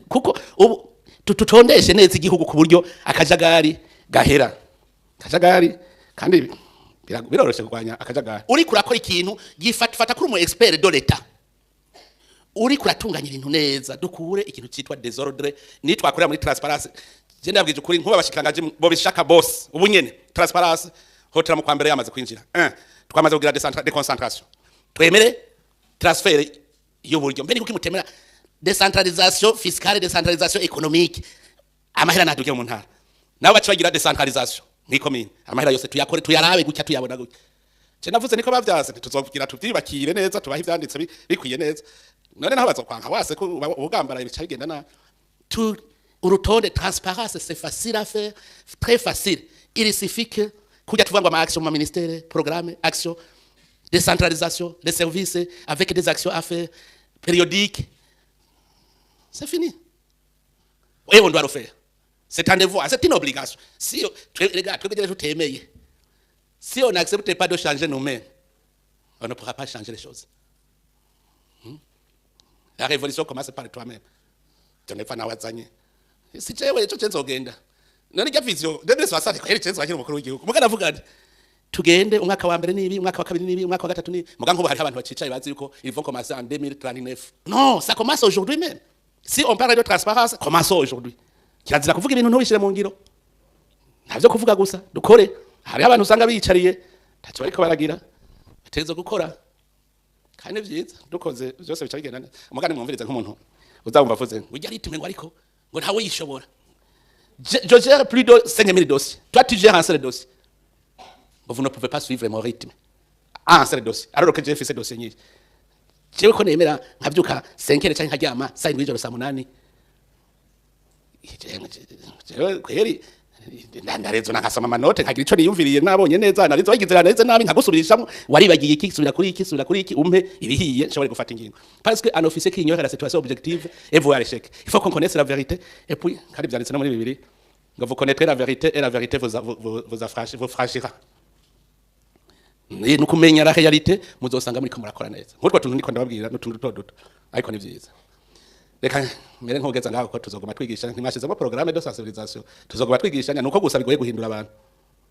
Kuko ubu tutondeshe neza igihugu ku buryo akajagari gahera. Akajagari kandi biroroshe kurwanya akajagari. Uriko urakora ikintu gifata, fata kuri umu expert de l'État, uriko uratunganya ibintu neza, dukure ikintu citwa désordre. Nitwakorera muri transparence, je ndabwije ukuri, nkuba abashikirangaje bo bishaka boss ubu nyene transparence hotela mu kwa mbere yamaze kwinjira. Un, twamaze kugira déconcentration, twemere transfert y'uburyo. Mbere kuki mutemera décentralisation fiscale, décentralisation économique? Amahera naduke mu ntara, nabo baca bagira décentralisation mw'ikomine. Amahera yose tuyakore, tuyarabe gutya, tuyabona gutya. Je navuze niko bavyaze, ntituzogira tuvyibakire neza, tubahe ivyanditse bikwiye neza. None naho bazokwanka wase ko ubugambara, ibica bigenda nabi. Tu urutonde, transparence, c'est facile à faire, très facile. Il suffit que kujya tuvuga ngo ama action mu ministère, programme, action, décentralisation les services avec des actions à faire périodiques, c'est fini. Et on doit le faire, c'est un devoir, c'est une obligation. Si les gars, twebwe tutemeye, si on n'accepte pas de changer nous-mêmes, on ne pourra pas changer les choses. La révolution commence par toi-même. Jonepfa nawe azanye, si jewe ico nzogenda. None irya vision 2060 kweri, je nzakira umukuru w'igihugu. Muga navuga nti tugende, umwaka wa mbere nibi, umwaka wa kabiri nibi, umwaka wa gatatu nibi. Muga nkubu hariho abantu bacicaye bazi yuko ils vont commencer en 2039. Non, ça commence aujourd'hui même. Si on parle de transparence, commençons aujourd'hui. Kirazira kuvuga ibintu ntubishire mu ngiro. Ntavyo kuvuga gusa, dukore. Hariho abantu usanga biyicariye, ntacyo bariko baragira. Bategerezwa gukora kandi vyiza. Dukoze vyose bica bigenda neza. Umugani mwumvirize, nk'umuntu uzabumva avuze ngo ujya rythme, ngo ariko ngo ntawe yishobora. Je gère plus de 5000 dossiers. Toi, tu gères un seul dossier. Vous ne pouvez pas suivre mon rythme. Un seul dossier. Alors que j'ai fait ce dossier nyinshi. Jewe ko nemera nkabyuka 5 heures canke nkaryama saa 7 y'ijoro, saa 8. Jewe kweri ndarezo nakasoma ama notes, nkagira ico niyumviriye, nabonye neza narizo bagize neza, nabi nkagusubirishamo: waribagiye iki? Subira kuri iki, subira kuri iki, umpe ibihiye nshobore gufata ingingo. Parce que un officier qui ignore la situation objective est voué à l'échec. Il faut qu'on connaisse la vérité. Et puis kandi vyanditse no muri Bibiliya ngo vous connaîtrez la vérité et la vérité vous vous vous affranchira, vous franchira. Ni nukumenya la réalité, muzosanga muri ko murakora neza. Nk'utwo tuntu ndiko ndababwira n'utuntu duto duto, ariko ni vyiza. Reka mere nkogeza ngaho, ko tuzoguma twigisha. Ntimwashizemo programme de sensibilisation, tuzoguma twigishanya. Nuko gusa bigoye guhindura abantu.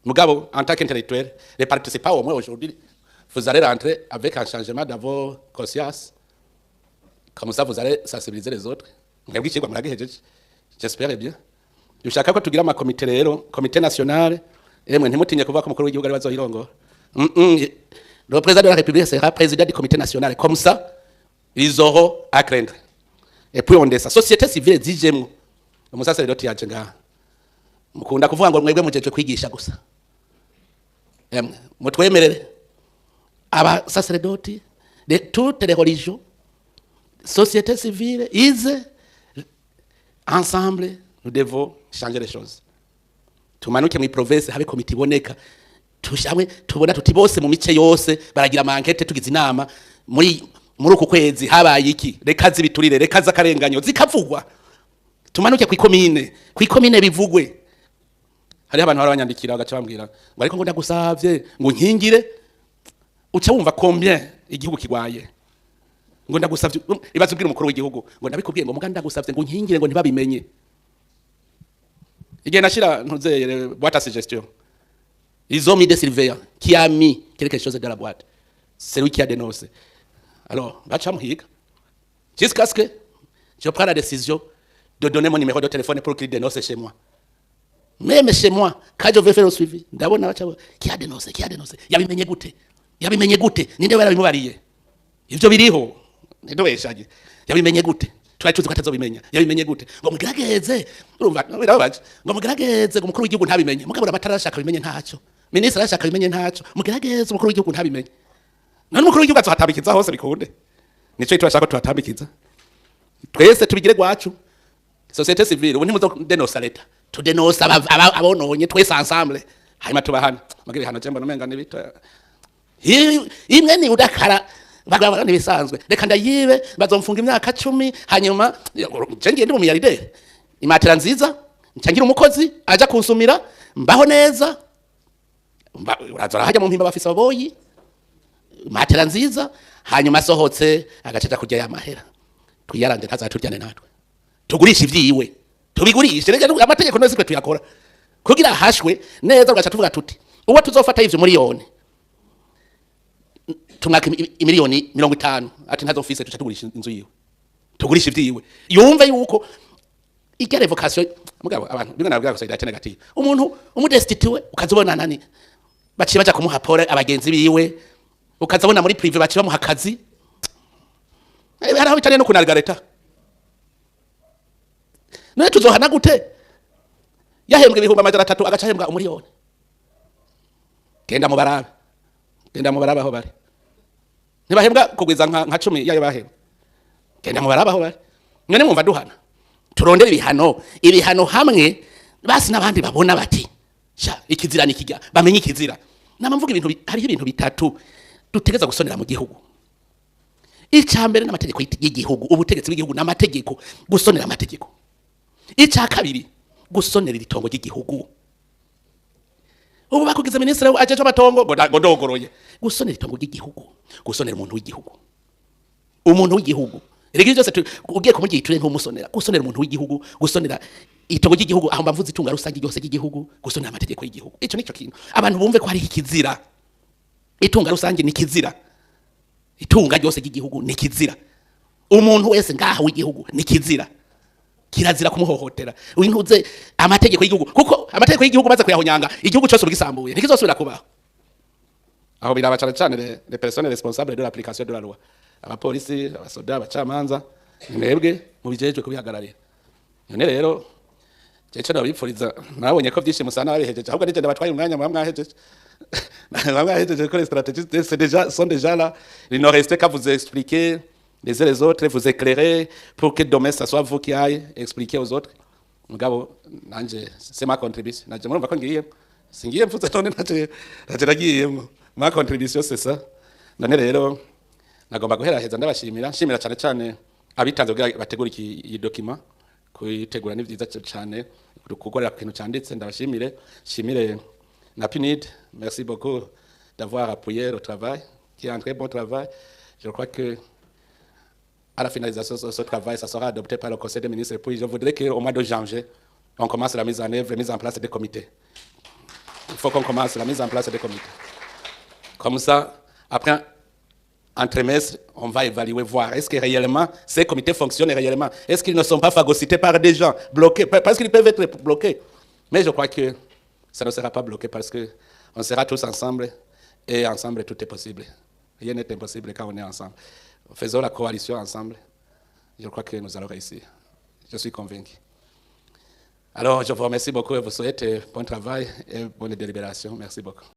Mugabo en tant qu'intellectuel, les participants, au moins aujourd'hui vous allez rentrer avec un changement dans vos consciences. Comme ça, vous allez sensibiliser les autres. Mwebwe ikigwa muragihejeje, j'espère bien. Dushaka ko tugira amakomite rero, comité national. Emwe, ntimutinye kuvuga ko umukuru w'igihugu ari bazoyirongora. Le président de la République sera président du comité national. Comme ça, ils auront à craindre. Et puis on descend, société civile zijemwo. Umusaseredoti yaje ngaha, mukunda kuvuga ngo mwebwe mujejwe kwigisha gusa. Emwe, mutwemerere abasaseredoti de toutes les religions, société civile ize. Ensemble, nous devons changer les choses. Tumanuke mu province, habe komite iboneka, tushamwe tubona tuti bose mu mice yose baragira ama enquêtes. Tugize inama muri uku kwezi habaye iki, reka zibiturire, reka z'akarenganyo zikavugwa. Tumanuke kw'ikomine, kw'ikomine bivugwe. Hariho abantu bahora banyandikira, bagaca bambwira ngo ariko ngo ndagusavye ngo nkingire. Uca wumva combien igihugu kigwaye. Ngo ndagusavye, ibaze ubwira umukuru w'igihugu ngo ndabikubwiye, ngo muga ndagusavye ngo nkingire, ngo ntibabimenye. Igihe nashira ntuzeye boîte à suggestion, ils ont mis des surveillants. Qui a mis quelque chose dans la boîte? C'est lui qui a dénoncé. Alors baca muhiga jusqu'à ce que je prends la décision de donner mon numéro de téléphone pour qu'il dénonce chez moi. Même chez moi, quand je vais faire le suivi, ndabona baca: qui a dénoncé? Qui a dénoncé? Yabimenye gute? Yabimenye gute? Ninde yarabimubariye? Ivyo biriho, ntidubeshanye. Yabimenye gute? Twari tuzi ko atazobimenya. Yabimenye gute? Ngo mugerageze, urumva birababaje, ngo mugerageze ngo umukuru w'igihugu ntabimenye. Mugabo amatara arashaka bimenye ntacyo, minisitiri arashaka bimenye ntacyo. Mugerageze umukuru w'igihugu ntabimenye. None umukuru w'igihugu azohatambikiza hose bikunde? Nico gituma ashaka ko tuhatambikiza twese, tubigire gwacu. Société civile, ubu ntimuzo denosa leta, tudenosa abononye twese ensemble, hanyuma tubahana. Mugira ibihano, je mbona umenga ni bito. Imwe ni udakara bagaba nibisanzwe. Reka ndayibe, bazomfunga imyaka 10, hanyuma je ngiye ndi mu milliardaire, imatera nziza, ncangira umukozi aja kunsumira, mbaho neza. Uraza hajya mu Mpimba, bafise ababoyi, matera nziza, hanyuma asohotse agacaca kurya ya mahera. Twiyaranje ntazaturyane natwe, tugurisha ivyiwe, tubigurishe. Rega amategeko nose twe tuyakora kugira hashwe neza. Ugaca tuvuga tuti uwo tuzofata ivyo miliyoni, tumwaka imiliyoni 50, ati ntazofise, tuca tugurisha inzu yiwe, tugurisha ivyiwe, yumve yuko irya révocation. Mugabo abantu bimwe nabwira ko solidarité négative, umuntu umu destitué ukazibona nani baciye baja kumuha pole, abagenzi biwe ukazabona muri privé baciye bamuha akazi. Haraho bitaniye no kunarga leta. None tuzohana gute? Yahembwa 300,000, agaca ahembwa umuriyoni. Genda mubarabe, genda mubarabe aho bari, ntibahembwa kugwiza nka 10 yayo bahembwa. Genda mubarabe aho bari. None mwumva duhana? Turondere ibihano, ibihano hamwe basi n'abandi babona bati sha ikizira nikijya, bamenye ikizira. Nama mvuga ibintu hariho ibintu bitatu dutegeza gusonera mu gihugu. Icya mbere n'amategeko y'igihugu, ubutegetsi bw'igihugu n'amategeko, gusonera amategeko. Icya kabiri, gusonera iritongo ry'igihugu. Ubu bakugize minisitiri ajeje amatongo ngo ndogoroye. Gusonera itongo ry'igihugu, gusonera umuntu w'igihugu, umuntu w'igihugu. Rega ibyo byose ugiye kumugira iture ntumusonera. Gusonera umuntu w'igihugu, gusonera itongo ry'igihugu, aho mbavuze itunga rusange ryose ry'igihugu, gusonera amategeko y'igihugu. Ico nico kintu abantu bumve ko hariho ikizira. Itunga rusange ni kizira, itunga ryose ry'igihugu ni kizira, umuntu wese ngaha w'igihugu ni kizira, kirazira kumuhohotera. Wintuze amategeko y'igihugu, kuko amategeko y'igihugu maze kuyahonyanga, igihugu cyose ubigisambuye, ntikizosubira kubaho. Aho biraba cyane cyane les personnes responsables de l'application de la loi, abapolisi, abasoda, abacamanza, ni mwebwe mubijejwe kubihagararira. None rero jewe nabipfuriza, nabonye ko byinshi musana babihejeje, ahubwo nije ndabatwaye umwanya. Muba mwahejeje, muba mwahejeje ko les stratégies c'est déjà sont déjà là. Il ne reste qu'à vous expliquer les uns les autres, vous éclairer pour que demain ça soit vous qui aille expliquer aux autres. Mugabo nanje c'est ma contribution. Nanje murumva ko ngiye, singiye mvuze none nanje nagiyemo. Ma contribution, c'est ça. None rero nagomba guheraheza ndabashimira, nshimira cyane cyane abitanze kugira bategura iki iyi document. Kuyitegura ni vyiza cyane, gukorera ku kintu cyanditse. Ndabashimire, shimire na PNUD. Merci beaucoup d'avoir appuyé le travail, qui est un très bon travail. Je crois que à la finalisation de ce travail, ça sera adopté par le Conseil des ministres. Et puis, je voudrais qu'au mois de janvier, on commence la mise en œuvre, la mise en place des comités. Il faut qu'on commence la mise en place des comités. Comme ça, après un trimestre, on va évaluer, voir est-ce que réellement ces comités fonctionnent réellement. Est-ce qu'ils ne sont pas phagocytés par des gens bloqués? Parce qu'ils peuvent être bloqués. Mais je crois que ça ne sera pas bloqué parce qu'on sera tous ensemble et ensemble tout est possible. Rien n'est impossible quand on est ensemble. Faisons la coalition ensemble. Je crois que nous allons réussir. Je suis convaincu. Alors, je vous remercie beaucoup et vous souhaite bon travail et bonne délibération. Merci beaucoup.